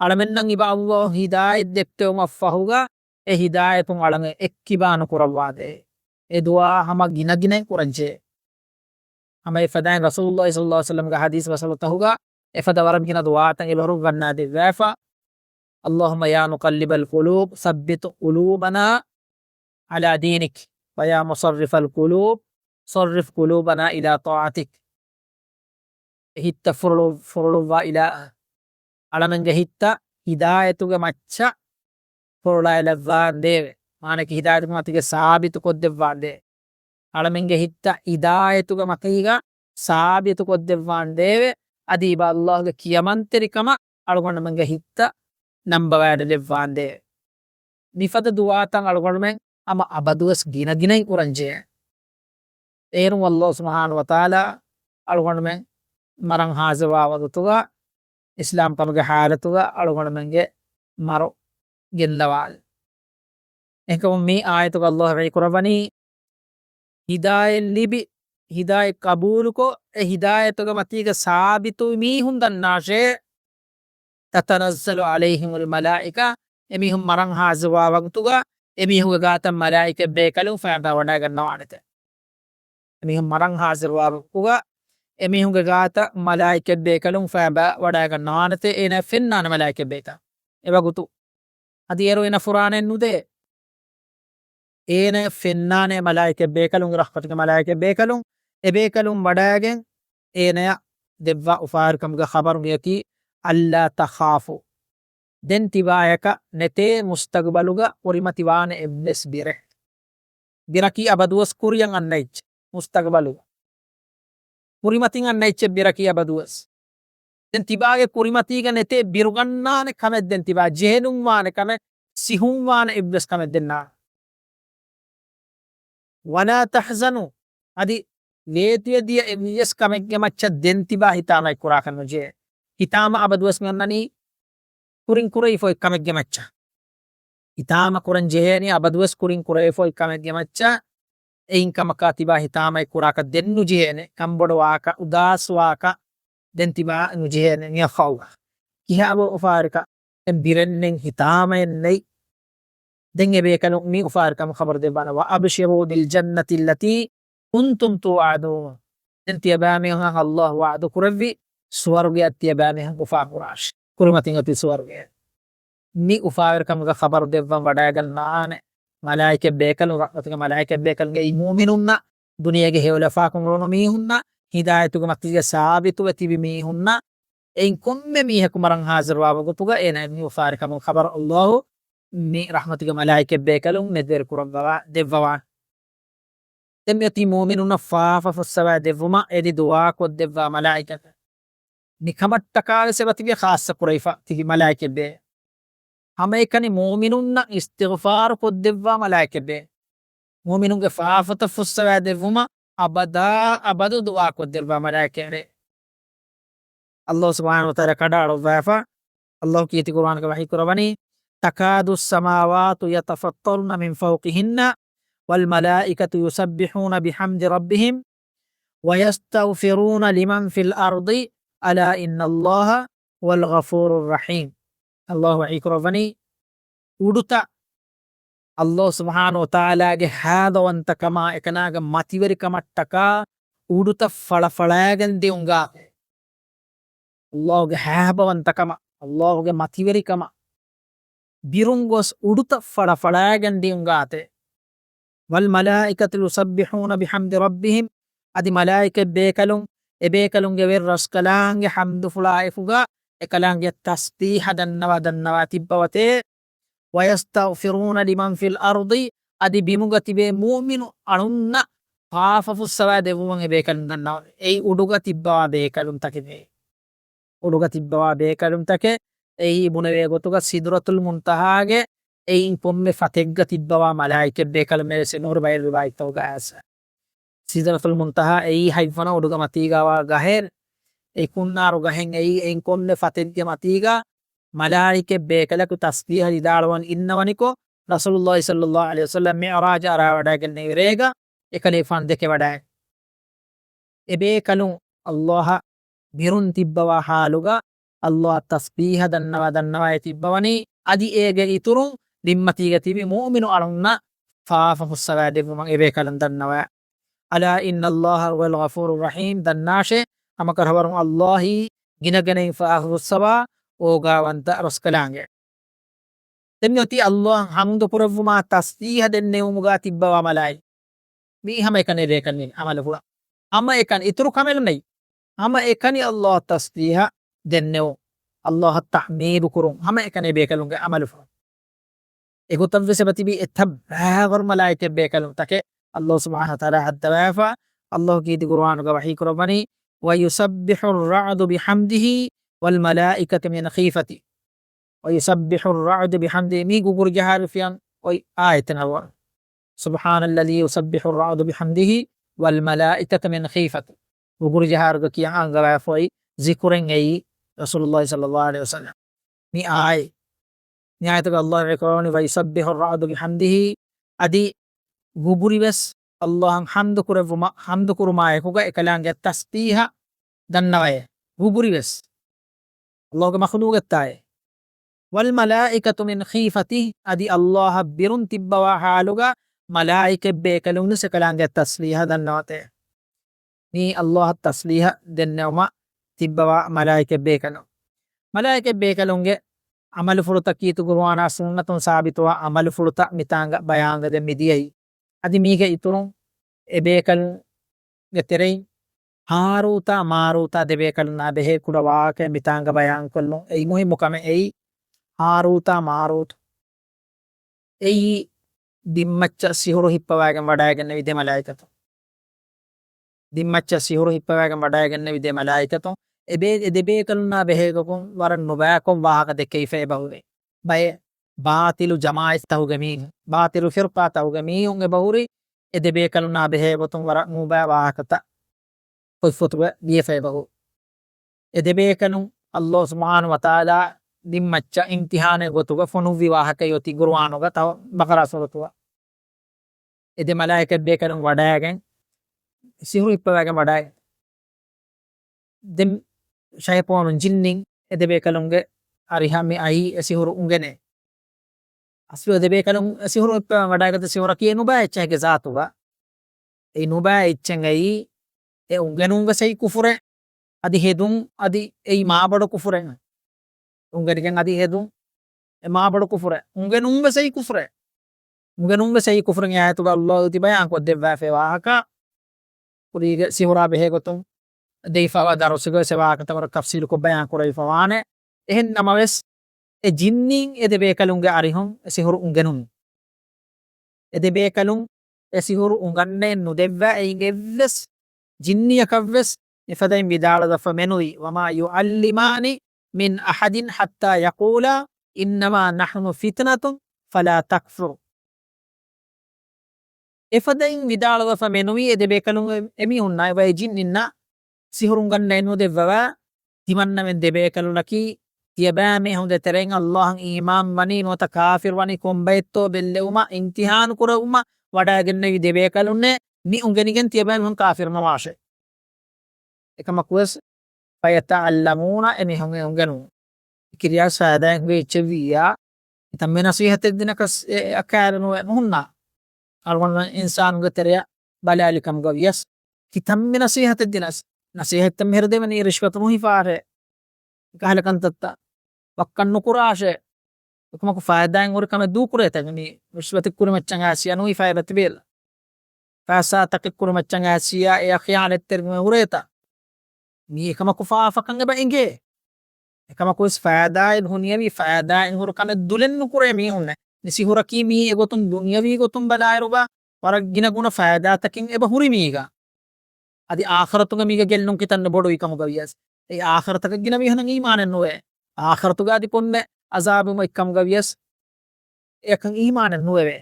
އަޅަމެންނަށް އިބަ ﷲ ހިދާޔަތް ދެއްކެވުމަށްފަހުގަ، އެ ހިދާޔަތުން އަޅަމެން އެއްކިބާ ނުކުރައްވާދޭ. އެ ދުޢާ ހަމަ ގިނަގިނައިން ކުރަންޖެހޭ. ހަމަ އެފަދައިން ރަސޫލުﷲ ޞައްލަﷲ ޢަލައިހި ވަސައްލަމްގެ ޙަދީޘް ވަޞްލުތަކުގަ އެފަދަ ވަރަށް ގިނަ ދުޢާތައް އެބަހުރި އުނގަންނާދެއްވާފަ. اللهم يا مقلب القلوب ثبت قلوبنا على دينك ويا مصرف القلوب صرف قلوبنا إلى طاعتك. އެ ހިތްތައް ފުރޮޅު-، ފުރޮޅުއްވާ އިލާހާ، އަޅަމެންގެ ހިތްތައް ހިދާޔަތުގެ މައްޗަށް ފުރޮޅާލައްވާނދޭވެ. މާނައަކީ ހިދާޔަތުގެ މަތީގަ ސާބިތު ކޮށްދެއްވާނދޭ. އަޅަމެންގެ ހިތްތައް ހިދާޔަތުގެ މަތީގަ ސާބިތު ކޮށްދެއްވާނދޭވެ. އަދި އިބަ ﷲގެ ކިޔަމަންތެރިކަމަށް އަޅުގަނޑުމެންގެ ހިތްތައް ނަންބަވާލެއްވާނދޭވެ. މިފަދަ ދުޢާތައް އަޅުގަނޑުމެން ހަމަ އަބަދުވެސް ގިނަގިނައިން ކުރަންޖެހޭ. އޭރުން ﷲ ސުބްޙާނަހޫ ވަތަޢާލާ އަޅުގަނޑުމެން މަރަން ޙާޟިރުވާ ވަގުތުގަ، އިސްލާމްކަމުގެ ޙާލަތުގަ އަޅުގަނޑުމެންގެ މަރު ގެންދަވާލި. އެހެންކަމުން މި އާޔަތުގަ ﷲ ވަޙީ ކުރައްވަނީ، ހިދާޔަތް ލިބި، ހިދާޔަތް ޤަބޫލުކޮށް، އެ ހިދާޔަތުގެ މަތީގަ ސާބިތުވި މީހުން ދަންނާށޭ، تتنزل عليهم الملائكة، އެމީހުން މަރަން ޙާޟިރުވާ ވަގުތުގަ އެމީހުންގެ ގާތަށް މަލާއިކަތް ބޭކަލުން ފައިބާ ވަޑައިގަންނަވާނެތެ. އެމީހުން މަރަން ޙާޟިރުވާ ވަގުތުގަ އެމީހުންގެ ގާތަށް މަލާއިކަތް ބޭކަލުން ފައިބާ ވަޑައިގަންނަވާނެތެ. އޭނަ ފެންނާނެ މަލާއިކަތް ބޭތައް އެވަގުތު. އަދި އޭރު އޭނަ ފުރާނައެއް ނުދޭ. އޭނަ ފެންނާނެ މަލާއިކަތް ބޭކަލުން، ރަޙްމަތުގެ މަލާއިކަތް ބޭކަލުން، އެ ބޭކަލުން ވަޑައިގެން އޭނަޔަށް ދެއްވާ އުފާވެރިކަމުގެ ޚަބަރު މިއަކީ، ألا تخافوا. ދެން ތިބާޔަކަށް ނެތޭ މުސްތަގުބަލުގަ ކުރިމަތިވާނެ އެއްވެސް ބިރެއް. ބިރަކީ އަބަދުވެސް ކުރިއަށް އަންނަ އެއްޗެއް މުސްތަގުބަލުގަ. ކުރިމަތިން އަންނަ އެއްޗެއް ބިރަކީ އަބަދުވެސް. ދެން ތިބާގެ ކުރިމަތީގަ ނެތޭ ބިރުގަންނާނެ ކަމެއް، ދެން ތިބާ ޖެހެނުންވާނެ ކަމެއް، ސިހުންވާނެ އެއްވެސް ކަމެއް ދެންނާނެ. ولا تحزنوا، އަދި ވޭތުވެދިޔަ އެއްވެސް ކަމެއްގެ މައްޗަށް ދެން ތިބާ ހިތާމައެއް ކުރާކަށް ނުޖެހޭ. ހިތާމަ އަބަދުވެސް މި އޮންނަނީ ކުރިން ކުރެވިފައި ކަމެއްގެ މައްޗަށް. ހިތާމަ ކުރަން ޖެހޭނީ އަބަދުވެސް ކުރިން ކުރެވިފައި ކަމެއްގެ މައްޗަށް. އެއިން ކަމަކާ ތިބާ ހިތާމައެއް ކުރާކަށް ދެން ނުޖެހޭނެ. ކަންބޮޑުވާކަށް، އުދާސްވާކަށް ދެން ތިބާ ނުޖެހޭނެ. މިއަށްފަހުގަ ކިހާ އުފާވެރިކަން؟ ދެން ބިރެއް ނެތް، ހިތާމައެއް ނެތް. ދެން އެބޭކަލުން މި އުފާވެރިކަމުގެ ޚަބަރު ދެއްވާނެ، وأبشروا بالجنة التي كنتم توعدون. ދެން ތިޔަބައިމީހުންނަށް ﷲ ވަޢުދު ކުރެއްވި ސުވަރުގެއަށް ތިޔަބައިމީހުން އުފާކުރާށި. ކުރިމަތިން އޮތީ ސުވަރުގެ. މި އުފާވެރިކަމުގެ ޚަބަރު ދެއްވަން ވަޑައިގަންނާނެ މަލާއިކަތް ބޭކަލުން، ރަޙްމަތުގެ މަލާއިކަތް ބޭކަލުން. އެއީ މުއުމިނުންނަށް، ދުނިޔޭގެ ހެޔޮލަފާކޮށް ނުވުނު މީހުންނަށް، ހިދާޔަތުގެ މަތީގަ ސާބިތުވެ ތިބި މީހުންނަށް، އެއިން ކޮންމެ މީހަކު މަރަން ހާޒިރުވާ ވަގުތުގަ އޭނާ މި އުފާވެރިކަމުގެ ޚަބަރު ﷲ މި ރަޙްމަތުގެ މަލާއިކަތް ބޭކަލުން ނެތް ދެރިކުރައްވަވާ، ދެއްވަވާނެ. ދެން މިއޮތީ މުއުމިނުންނަށް ފާފަ ފުއްސަވާ ދެއްވުމަށް އެދި ދުޢާ ކޮށްދެއްވާ މަލާއިކަތެއް. ނިކަމަށްޓަކާވެސް އެބަތިބި ޚާއްޞަ ކުރެވިފަ ތިބި މަލާއިކަތް ބޭ. ހަމައެކަނި މުއުމިނުންނަށް އިސްތިޣްފާރު ކޮށްދެއްވާ މަލާއިކަތް ބޭ. މުއުމިނުންގެ ފާފަތައް ފުއްސަވާ ދެއްވުމަށް އަބަދާ އަބަދު ދުޢާ ކޮށްދެއްވާ މަލާއިކަތެއް ބޭ. ﷲ ސުބްޙާނަހޫ ވަތަޢާލާ ކަޑައަޅުއްވާފަ، ﷲ ކީރިތި ޤުރުއާނުގަ ވަޙީ ކުރައްވަނީ، تكاد السماوات يتفطرن من فوقهن والملائكة يسبحون بحمد ربهم ويستغفرون لمن في الأرض ألا إن الله هو الغفور الرحيم. ﷲ ވަޙީ ކުރައްވަނީ، އުޑުތައް ﷲ ސުބްޙާނަހޫ ވަތަޢާލާގެ ހާދަވަންތަކަމާ އެކަނާގެ މަތިވެރިކަމަށްޓަކާ އުޑުތައް ފަޅަފަޅާގެން ދިއުން ގާތެއް. ﷲގެ ހާދަވަންތަކަމަށް، ﷲގެ މަތިވެރިކަމަށް ބިރުން ގޮސް އުޑުތައް ފަޅަފަޅާގެން ދިއުން ގާތެއް. والملائكة يسبحون بحمد ربهم، އަދި މަލާއިކަތް ބޭކަލުން އެބޭކަލުންގެ ވެރި ރަސްކަލާނގެ ޙަމްދުފުޅާ އެކުގަ އެކަލާނގެ ތަސްބީޙަ ދަންނަވާ ދަންނަވާ ތިއްބަވަތޭ. ويستغفرون لمن في الأرض، އަދި ބިމުގަ ތިބޭ މުއުމިނު އަޅުންނަށް ފާފަ ފުއްސަވާ ދެއްވުމަށް އެބޭކަލުން ދަންނަވަން. އެއީ އުޑުގަ ތިއްބަވާ ބޭކަލުންތަކެއް. އުޑުގަ ތިއްބަވާ ބޭކަލުންތަކެއް. އެއީ ބުނެވޭ ގޮތުގަ ސިދްރަތުލް މުންތަހާގެ އެއީ ކޮންމެ ފަތެއްގަ ތިއްބަވާ މަލާއިކަތް ބޭކަލުން މެވެސް ނުހުރި ބައެއް ރިވާޔަތްތަކުގަ އައިސް. ސިދްރަތުލް މުންތަހާ އެއީ ހަތްވަނަ އުޑުގަ މަތީގަ ވާ ގަހެއް، އެ ކުންނާރު ގަހެއް. އެއީ އެއިން ކޮންމެ ފަތެއްގެ މަތީގަ މަލާއިކަތް ބޭކަލަކު ތަސްބީޙަ ވިދާޅުވަން އިންނަވަނިކޮށް، ރަސޫލުﷲ ޞައްލަﷲ ޢަލައިހި ވަސައްލަމް މިޢުރާޖަށް އަރާވަޑައިގެންނެވި ރޭގަ އެކަލޭފާނު ދެކެވަޑައި، އެބޭކަލުން ﷲ އަށް ބިރުން ތިއްބަވާ ޙާލުގަ ﷲ އަށް ތަސްބީޙަ ދަންނަވާ ދަންނަވާ އެ ތިއްބަވަނީ. އަދި އޭގެ އިތުރުން ބިންމަތީގަ ތިބި މުއުމިނު އަޅުންނަށް ފާފަ ފުއްސަވާ ދެއްވުމަށް އެބޭކަލުން ދަންނަވާ. ألا إن الله هو الغفور الرحيم، ދަންނާށޭ، ހަމަކަށަވަރުން ﷲ އީ ގިނަގިނައިން ފާފަ ފުއްސަވާ އޯގާވަންތަ ރަސްކަލާނގެ. ދެން މިއޮތީ ﷲ އަށް ޙަމްދު ކުރެއްވުމާ ތަސްބީޙަ ދެންނެވުމުގަ ތިއްބަވާ މަލާއި. މީ ހަމައެކަނި އެބޭކަލުން ޢަމަލު ފުޅަ. ހަމައެކަނި އިތުރު ކަމެއް ނެތް. ހަމައެކަނި ﷲ އަށް ތަސްބީޙަ ދެންނެވުން، ﷲ އަށް ތަޙްމީދު ކުރުން، ހަމައެކަނި އެބޭކަލުންގެ ޢަމަލު ފުޅަ. އެގޮތަށްވެސް އެބަތިބި އެތައް ބައިވަރު މަލާއިކަތް ބޭކަލުންތަކެއް ﷲ ސުބްޙާނަހޫ ވަތަޢާލާ ހައްދަވާފަ. ﷲ ކީރިތި ޤުރުއާނުގަ ވަޙީ ކުރައްވަނީ، ويسبح الرعد بحمده والملائكة من خيفته. ويسبح الرعد بحمده، މީ ގުގުރު ޖަހާއިރު ފިޔަން އޮތް އާޔަތެއް ނަވަ. سبحان الذي يسبح الرعد بحمده والملائكة من خيفته. ގުގުރު ޖަހާއިރުގަ ކިޔަން އަންގަވާފައި ޒިކުރެއް އެއީ ރަސޫލުﷲ ޞައްލަﷲ ޢަލައިހި ވަސައްލަމް. މި އާޔަތް، މި އާޔަތުގަ ﷲ ވަޙީ ކުރައްވަނީ، ويسبح الرعد بحمده، އަދި ގުގުރިވެސް ﷲ އަށް ޙަމްދު ކުރެއްވުމަށް، ޙަމްދު ކުރުމާ އެކުގަ އެކަލާނގެ ތަސްބީޙަ ދަންނަވައޭ. ގުގުރިވެސް ﷲގެ މަޚްލޫޤަތާއޭ. والملائكة من خيفته، އަދި ﷲ އަށް ބިރުން ތިއްބަވާ ޙާލުގަ މަލާއިކަތް ބޭކަލުންވެސް އެކަލާނގެ ތަސްބީޙަ ދަންނަވަތޭ. މީ ﷲ އަށް ތަސްބީޙަ ދެންނެވުމަށް ތިއްބަވާ މަލާއިކަތް ބޭކަލުން. މަލާއިކަތް ބޭކަލުންގެ ޢަމަލުފުޅުތައް ކީރިތި ޤުރުއާނާ ސުންނަތުން ސާބިތުވާ ޢަމަލުފުޅުތައް މިތާނގަ ބަޔާންވެގެން މިދިޔައީ. އަދި މީގެ އިތުރުން އެބޭކަލުންގެ ތެރެއިން ހާރޫތާ މާރޫތާ ދެބޭކަލުންނާ ބެހޭ ކުޑަ ވާހަކައެއް މިތާނގަ ބަޔާންކޮށްލުން. އެއީ މުހިއްމު ކަމެއް. އެއީ ހާރޫތާ މާރޫތު އެއީ ދިންމައްޗަށް ސިހުރު ހިއްޕަވައިގެން ވަޑައިގެންނެވި ދެ މަލާއިކަތު. ދިންމައްޗަށް ސިހުރު ހިއްޕަވައިގެން ވަޑައިގެންނެވި ދެ މަލާއިކަތު. އެބޭ-، އެ ދެބޭކަލުންނާ ބެހޭގޮތުން ވަރަށް ނުބައިކޮށް ވާހަކަ ދެއްކެވިފަ އެބަހުރި. ބައެއް ބާތިލު ޖަމާއަތްތަހުގެ މީހުން، ބާތިލު ފިރުޤާތަހުގެ މީހުން އެބަހުރި އެ ދެބޭކަލުންނާ ބެހޭގޮތުން ވަރަށް ނުބައި ވާހަކަތައް ކޮތްފޮތުގަ ލިޔެފަ އެބަހުރި. އެ ދެބޭކަލުން ﷲ ސުބްޙާނަހޫ ވަތަޢާލާ ދިންމައްޗަށް އިމްތިޙާނެއް ގޮތުގަ ފޮނުއްވި ވާހަކައެއް އޮތީ ގުރުއާނުގަ ތަ-، ބަޤަރާ ސޫރަތުގަ. އެ ދެ މަލާއިކަތް ބޭކަލުން ވަޑައިގެން، ސިހުރު ހިއްޕަވައިގެން ވަޑައި. ދެން ޝައިޠާނުން ޖިންނިން އެ ދެބޭކަލުންގެ އަރިހަށް މި އައީ އެ ސިހުރު އުނގެނޭ. އަސްލު އެ ދެބޭކަލުން އެ ސިހުރު ހިއްޕަވައި ވަޑައިގަތީ ސިހުރަކީ އެ ނުބައި އެއްޗެއްގެ ޒާތުގަ. އެ ނުބައި އެއްޗެއް އެއީ އެ އުނގެނުން ވެސް އެއީ ކުފުރެއް. އަދި ހެދުން އަދި އެއީ މާބޮޑު ކުފުރެއް. އުނގެނިގެން އަދި ހެދުން އެ މާބޮޑު ކުފުރެއް. އުނގެނުން ވެސް އެއީ ކުފުރެއް. އުނގެނުން ވެސް އެއީ ކުފުރެއް. އެ އާޔަތުގަ ﷲ ތި ބަޔާން ކޮށްދެއްވާފައި ވާހަކަ. ކުރީގެ ސިހުރާ ބެހޭގޮތުން ދެވިފައިވާ ދަރުސުގަ ވެސް ވާހަކަތައް ވަރަށް ތަފްސީލުކޮށް ބަޔާން ކުރެވިފަ ވާނެ. އެހެން ނަމަވެސް، އެ ޖިންނީން އެ ދެބޭކަލުންގެ އަރިހުން އެ ސިހުރު އުނގެނުން. އެ ދެބޭކަލުން އެ ސިހުރު އުނގަންނައެއް ނުދެއްވާ އެއިން އެއްވެސް ޖިންނިއަކަށްވެސް އެފަދައިން ވިދާޅުވެފަ މެނުވީ، وما يعلمان من أحد حتى يقولا إنما نحن فتنة فلا تكفر. އެފަދައިން ވިދާޅުވެފަ މެނުވީ އެ ދެބޭކަލުން އެ-، އެމީހުންނާ އެބައި ޖިންނިންނާ ސިހުރު އުނގަންނައެއް ނުދެއްވަވާ، ތިމަންނަމެން ދެބޭކަލުންނަކީ ތިޔަބައިމީހުންގެ ތެރެއިން ﷲ އަށް އީމާން ވަނީ ނުވަތަ ކާފިރު ވަނީ ކޮންބައެއްތޯ ބެއްލެވުމަށް އިމްތިޙާނު ކުރެވުމަށް ވަޑައިގެންނެވި ދެބޭކަލުންނޭ މި އުނގެނިގެން ތިޔަބައިމީހުން ކާފިރު ނުވާށޭ. އެކަމަކުވެސް، فيتعلمون، އެމީހުން އެ އުނގެނުން. ކިރިޔާ ފައިދާއެއް ހުރި އެއްޗެއްވިއްޔާ، ކިތަންމެ ނަސީހަތެއް ދިނަކަސް އެ އަ-، ކާލެ ނުވެ ނުހުންނާ. އަޅުގަނޑު އިންސާނުންގެ ތެރެއަށް ބަލާލި ކަމުގަ ވިޔަސް، ކިތަންމެ ނަސީހަތެއް ދިނަސް، ނަސީހަތްތައް މިހިރަ ދެވެނީ ރިޝްވަތު ނުހިފާށޭ. ކަހަލަ ކަންތައްތައް ވައްކަން ނުކުރާށޭ. އެކަމަކު ފައިދާއިން ހުރި ކަމެއް ދޫކުރޭތަ؟ މި ރިޝްވަތެއް ކުރިމައްޗަށް އައިސް ޔާ ނުހިފާ އެބަ ތިބޭލަ. ފައިސާތަކެއް ކުރިމައްޗަށް އައިސް ޔާ އެއަށް ޚިޔާނަތްތެރިވުމެއް ހުރޭތަ؟ މީ އެކަމަކު ފާފަކަން އެބަ އެނގޭ. އެކަމަކުވެސް ފައިދާއެއް ނުހުނިއެވި، ފައިދާއެއް ހުރި ކަމެއް ދުލެއް ނުކުރޭ މީހުންނެއް. މި ސިހުރަކީ މީ އެގޮތުން ދުނިޔަވީ ގޮތުން ބަލާއިރުގަ ވަރަށް ގިނަ ގުނަ ފައިދާތަކެއް އެބަ ހުރި މީގަ. އަދި އާޚިރަތުގަ މީގަ ގެއްލުން ކިތަންމެ ބޮޑުވި ކަމުގަ ވިޔަސް، އެ އާޚިރަތަކަށް ގިނަ މީހުންނަށް އީމާނެއް ނުވޭ. އާޚިރަތުގަ އަދި ކޮންމެ އަޒާބު އޮތް ކަމުގަ ވިޔަސް، އެކަން އީމާނެއް ނުވެވޭ.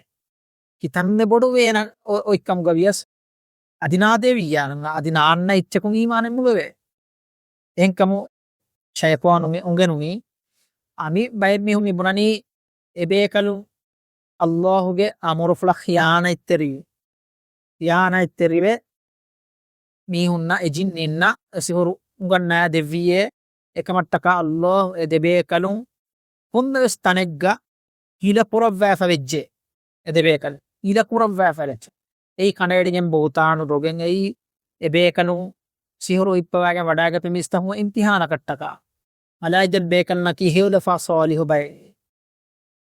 ކިތަންމެ ބޮޑު ވޭނަ އޮ-، އޮތް ކަމުގަ ވިޔަސް، އަދި ނާދޭވިއްޔާ، އަދި ނާންނަ އެއްޗަކުން އީމާނެއް ނުވެވޭ. އެހެންކަމު ޝައިޠާނު މި އުނގެނުނީ، އަ، މި ބައެއް މީހުން މި ބުނަނީ، އެބޭކަލުން ﷲ ގެ އަމުރުފުޅަށް ޚިޔާނަތްތެރިވި، ޚިޔާނަތްތެރިވެ، މީހުންނަށް އެ ޖިންނީންނަށް އެ ސިހުރު އުނގަންނާ ދެއްވިއޭ. އެކަމަށްޓަކާ ﷲ އެ ދެބޭކަލުން ކޮންމެވެސް ތަނެއްގަ ހިލަ ކުރައްވާފަ ވެއްޖެ. އެ ދެބޭކަލުން ހިލަ ކުރައްވާފަ ވެއްޖެ. އެއީ ކަނޑައެޅިގެން ބުހުތާނު ދޮގެން އެއީ އެ ބޭކަލުން ސިހުރު ހިއްޕަވާގެން ވަޑާގަތު މީސްތަހުން އިމްތިހާނަކަށްޓަކާ. މަލާއިކަތް ބޭކަލުންނަކީ ހެޔޮލަފާ ޞާލިޙު ބައެއް.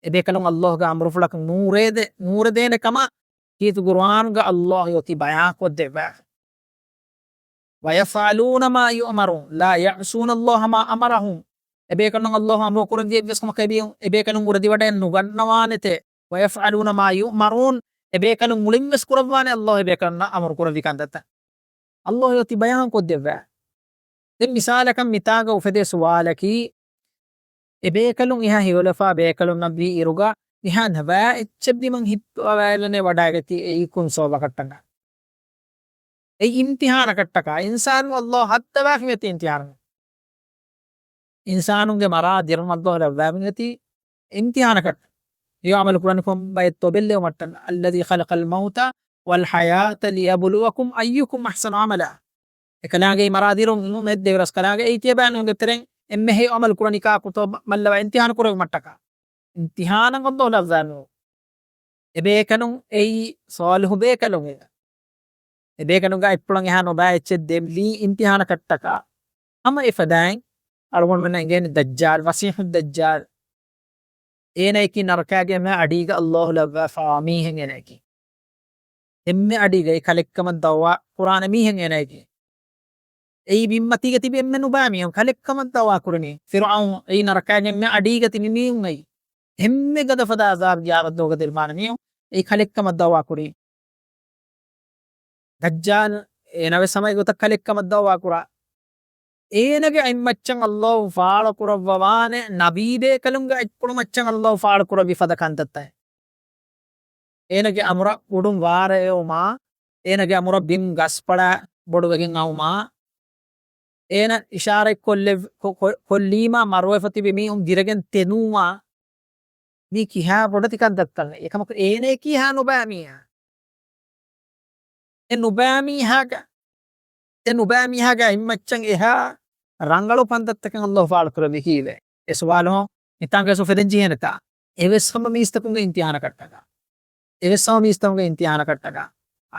އެބޭކަލުން ﷲ ގެ އަމުރުފުޅަކަށް ނޫރޭދެ-، ނޫރެދޭނެ ކަމަށް ކީރިތި ގުރުއާނުގަ ﷲ އޮތީ ބަޔާންކޮށްދެއްވާ. وَيَفْعَلُونَ مَا يُؤْمَرُونَ، لَا يَعْصُونَ اللَّهَ مَا أَمَرَهُمْ. އެބޭކަލުން ﷲ އަމުރު ކުރެއްވި އެއްވެސް ކަމަކަށް އެބޭ-، އެބޭކަލުން އުރެދިވަޑައެއް ނުގަންނަވާނެތެ. وَيَفْعَلُونَ مَا يُؤْمَرُونَ. އެބޭކަލުން މުޅިންވެސް ކުރައްވާނެ ﷲ އެބޭކަލުންނަށް އަމުރު ކުރެއްވި ކަންތައްތައް. ﷲ އޮތީ ބަޔާންކޮށްދެއްވާ. ދެން މިސާލަކަށް މިތާގަ އުފެދޭ ސުވާލަކީ، އެބޭކަލުން އެހާ ހެޔޮލަފާ ބޭކަލުންނަށް ވީ އިރުގަ، އެހާ ނަބާ އެއްޗެއް ބިމަށް ހިއްޕަވާލަނެ ވަޑާގަތީ އެއީ ކޮން ސަބަބަކަށްޓަކާ؟ އެއީ އިމްތިހާނަކަށްޓަކާ. އިންސާނު ﷲ ހައްދަވާފަ މިއޮތީ އިމްތިހާނު. އިންސާނުންގެ މަރާ ދިރުން ﷲ ލައްވާފަ މިއޮތީ އިމްތިހާނަކަށް. ހެޔޮ ޢަމަލު ކުރަނީ ކޮން ބައެއްތޯ ބެއްލެވުމަށްޓަން. الَّذِي خَلَقَ الْمَوْتَ وَالْحَيَاةَ لِيَبْلُوَكُمْ أَيُّكُمْ أَحْسَنُ عَمَلًا. އެކަލާނގެ މަރާ ދިރުން މެދު ދެވިރަސް ކަލާނގެ އެއީ ތިޔަބައިމީހުންގެ ތެރެއިން އެންމެ ހެޔޮ ޢަމަލު ކުރަނީ ކާކުތޯ މަ-، މައްލަވާ އިމްތިހާނު ކުރެވުމަށްޓަކާ. އިމްތިހާނަށް ﷲ ލައްވާ މިއޮތީ. އެބޭކަލުން އެއީ ޞާލިޙު ބޭކަލުން އެ. އެބޭކަލުންގެ އަތްޕުޅަށް އެހާ ނުބާ އެއްޗެއް ދެއްވީ އިމްތިހާނަކަށްޓަކާ. ހަމަ އެފަދައިން އަޅުގަނޑުމެންނަށް އެނގޭނެ ދައްޖާލް، މަސީޙު ދައްޖާލް. އޭނައަކީ ނަރަކާގެ އެންމެ އަޑީގަ ﷲ ލައްވާފައިވާ މީހެއް އޭނައަކީ. އެންމެ އަޑީގައި ކަލެއްކަމަށް ދަޢުވާ ކުރާނެ މީހެއް އޭނައަކީ. އެއީ ބިންމަތީގަ ތިބި އެންމެ ނުބާ މީހުން ކަލެއްކަމަށް ދަޢުވާ ކުރަނީ. ފިރުޢައުން އެއީ ނަރަކާގެ އެންމެ އަޑީގަ ތިބި މީހުން އެއީ. އެންމެ ގަދަ ފަދަ ޢަޛާބު ގިޔާމަތް ދުވަހުގަ ދިރުމާނެ މީހުން އެއީ ކަލެއްކަމަށް ދަޢުވާ ކުރީ. ދައްޖާލް އޭނަވެސް ހަމަ އެގޮތަށް ކަލެއްކަމަށް ދަޢުވާ ކުރާ. އޭނަގެ އަތްމައްޗަށް އައްލާހު ފާޅުކުރައްވަވާނެ ނަބީބޭކަލުންގެ އަތްޕުޅުމައްޗަށް އައްލާހު ފާޅުކުރެއްވި ފަދަ ކަންތައްތައް. އޭނަގެ އަމުރަށް އުޑުން ވާރޭ އެއުމާ، އޭނަގެ އަމުރަށް ބިން ގަސްފަޅާ ބޮޑުވެގެން އައުމާ، އޭނަ އިޝާރަތް ކޮށްލެ-، ކޮ-، ކޮ-، ކޮށްލީމާ މަރުވެފަ ތިބި މީހުން ދިރަގެން ތެދުވުމާ، މީ ކިހާ ބޮޑެތި ކަންތައްތައް. އެކަމަކު އޭނައަކީ ހާ ނުބައި މީހާ. އެ ނުބައި މީހާގެ، އެ ނުބައި މީހާގެ އަތްމައްޗަށް އެހާ ރަނގަޅު ކަންތައްތަކެއް އައްލާހު ފާޅުކުރެއްވީ ކީއްވެ؟ އެ ސުވާލު މިތާނގައި ސުފެދެން ޖެހޭނެތާ؟ އެވެސް ހަމަ މީސްތަކުންގެ އިމްތިހާނަކަށްޓަކާ. އެވެސް ހަމަ މީސްތަކުންގެ އިމްތިހާނަކަށްޓަކާ.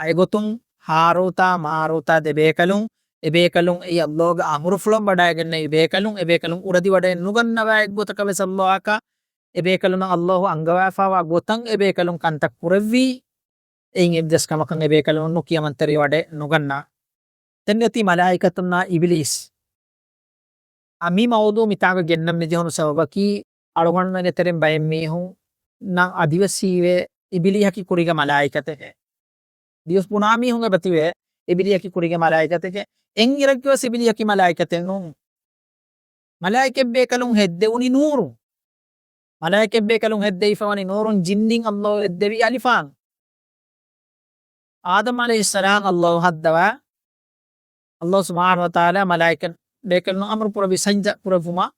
އެގޮތުން ހާރޫތާ މާރޫތާ ދެބޭކަލުން، އެބޭކަލުން އެއީ އައްލާހުގެ އަމުރުފުޅަށް ވަޑައިގެންނެވި ބޭކަލުން، އެބޭކަލުން އުރަދިވަޑައެއް ނުގަންނަވާ އެއްގޮތަކަށް ވެސް އައްލާހަކަށް އެބޭކަލުންނަށް އައްލާހު އަންގަވާފާވާ ގޮތަށް އެބޭކަލުން ކަންތައް ކުރެއްވީ، އެއިން އެއްވެސް ކަމަކަށް އެބޭކަލުން ނުކިޔަމަންތެރިވަޑައެއް ނުގަންނާ. ދެން އޮތީ މަލާއިކަތުންނާ އިބިލީސް. އަ، މި މައުޟޫ މިތާގަ ގެންނަން މިޖެހުނު ސަބަބަކީ، އަޅުގަނޑުމެންގެ ތެރެއިން ބައެއް މީހުންނަށް އަދިވެސް ހީވޭ، އިބިލީހަކީ ކުރީގެ މަލާއިކަތެކޭ. ދިވެސް ބުނާ މީހުން އެބަތިބޭ، އިބިލީހަކީ ކުރީގެ މަލާއިކަތެކޭ. އެއްއިރަކުވެސް އިބިލީހަކީ މަލާއިކަތެއް ނޫން. މަލާއިކަތްބޭކަލުން ހެއްދެވުނީ ނޫރުން. މަލާއިކަތްބޭކަލުން ހެއްދެވިފަވަނީ ނޫރުން، ޖިންނިން އައްލާހު ހެއްދެވީ އަލިފާން. އާދަމް ޢަލައިހިއްސަލާމް އައްލާހު ހައްދަވާ، އައްލާހު ސުބްޙާނަހޫ ވަތަޢާލާ މަލާއިކަތްބޭކަލުން އަމުރު ކުރެއްވި ސަޖްދަ ކުރެއްވުމަށް.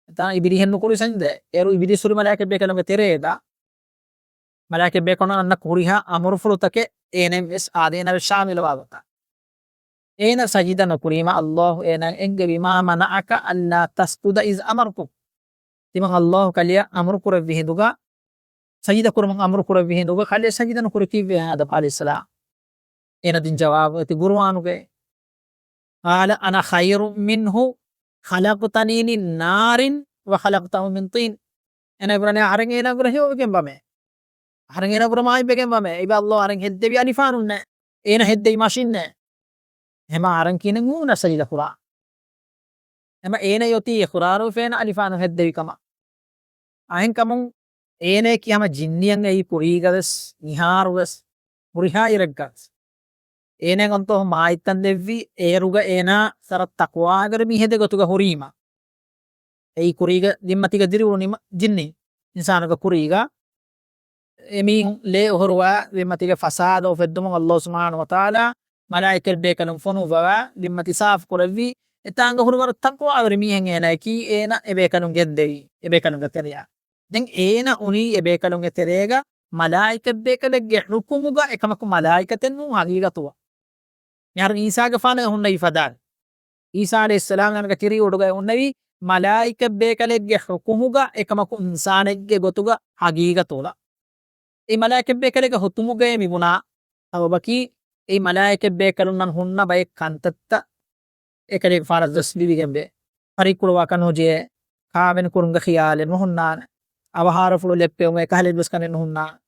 އެތާ އިބިލީހެއް ނުކުރި ސަޖްދަ. އޭރު އިބިލީސް ހުރި މަލާއިކަތްބޭކަލުންގެ ތެރޭގަ. މަލާއިކަތްބޭކަލުން އަންނަ ހުރިހާ އަމުރުފުޅުތަކެއް އޭނައިން ވެސް އާދެ، އޭނަ ވެސް ޝާމިލުވާ ގޮތަށް. އޭނަ ސަޖިދަ ނުކުރީމަ އައްލާހު އޭނައަށް އެންގެވީ، "مَا مَنَعَكَ أَلَّا تَسْجُدَ إِذْ أَمَرْتُكَ؟" ތިމަން އައްލާހު ކަލެއަށް އަމުރު ކުރެއްވި ހިނދުގަ، ސަޖިދަ ކުރުމަށް އަމުރު ކުރެއްވި ހިނދުގަ ކަލޭ ސަޖިދަ ނުކުރި ކީއްވެ އާދަމް ޢަލައިހިއްސަލާމް؟ އޭނަ ދިން ޖަވާބު އޮތީ ޤުރުއާނުގައި. قَالَ أَنَا خَيْرٌ مِنْهُ خَلَقْتَنِي مِنْ نَارٍ وَخَلَقْتَهُ مِنْ طِينٍ. އޭނަ އިބުރަނީ އަހަރެން އޭނަ އިބުރަ ހެޔޮވެގެން ވަމޭ. އަހަރެން އޭނަ އިބުރަ މާތްވެގެން ވަމޭ. އިބަ އައްލާހު އަހަރެން ހެއްދެވި އަލިފާނުންނޭ. އޭނަ ހެއްދެވި މަށިންނޭ. އެހެމަ އަހަރެން ކިހިނެއް ނޫން ސަޖިދަ ކުރާ. އެމަ އޭނަ އޮތީ އިޤްރާރުވެފައިން އަލިފާނު ހެއްދެވި ކަމަށް. އަހެންކަމުން އޭނައަކީ ހަމަ ޖިންނިއަށް އެއީ ކުރީގަވެސް، މިހާރުވެސް، ހުރިހާ އިރެއްގަވެސް އޭނައަށް އައްލާހު މާތްތަން ދެއްވި އޭރުގަ އޭނާ ވަރަށް ތަޤްވާވެރި މީހެއް ގޮތުގަ ހުރީމަ. އެއީ ކުރީގަ ދިންމަތީގަ ދިރިއުޅުނީމަ ޖިންނި އިންސާނުގެ ކުރީގަ. އެމީހުން ލޭ އޮހޮރުވާ ދިންމަތީގަ ފަސާދަ އުފެއްދުމުން އައްލާހު ސުބްޙާނަހޫ ވަތަޢާލާ މަލާއިކަތް ބޭކަލުން ފޮނުއްވަވާ ދިންމަތި ސާފު ކުރެއްވި. އެތާނގަ ހުރި ވަރަށް ތަޤްވާވެރި މީހެއް އޭނައަކީ އޭނަ އެބޭކަލުން ގެންދެވީ އެބޭކަލުންގެ ތެރެއަށް. ދެން އޭނަ އުނީ އެބޭކަލުންގެ ތެރޭގަ މަލާއިކަތް ބޭކަލެއްގެ ޙުކުމުގަ އެކަމަކު މަލާއިކަތެއް ނޫން ހަގީގަތުގަ. މިހާރު އީސާގެފާނު އެ ހުންނެވި ފަދައިން. އީސާ ޢަލައިހިއްސަލާމް އޭނަގެ ތިރީ އުޑުގައި ހުންނެވީ މަލާއިކަތް ބޭކަލެއްގެ ޙުކުމުގަ އެކަމަކު އިންސާނެއްގެ ގޮތުގަ ހަގީގަތުގަ. އެ މަލާއިކަތް ބޭކަލެއްގެ ހުކުމުގައޭ މި ބުނާ ސަބަބަކީ، އެ މަލާއިކަތް ބޭކަލުންނަށް ހުންނަ ބައެއް ކަންތައްތައް އެކަލޭގެފާނަށް ދަސް ލިބިގެންވޭ. ފަރިއްކުޅުވާކަށް ނުޖެހޭ، ކާވެނި ކުރުމުގެ ޚިޔާލެއް ނުހުންނާނެ. އަވަހާރަފުޅު ލެއްޕެވުމޭ ކަހަލަ އެއްވެސް ކަނެއް ނުހުންނާނެ.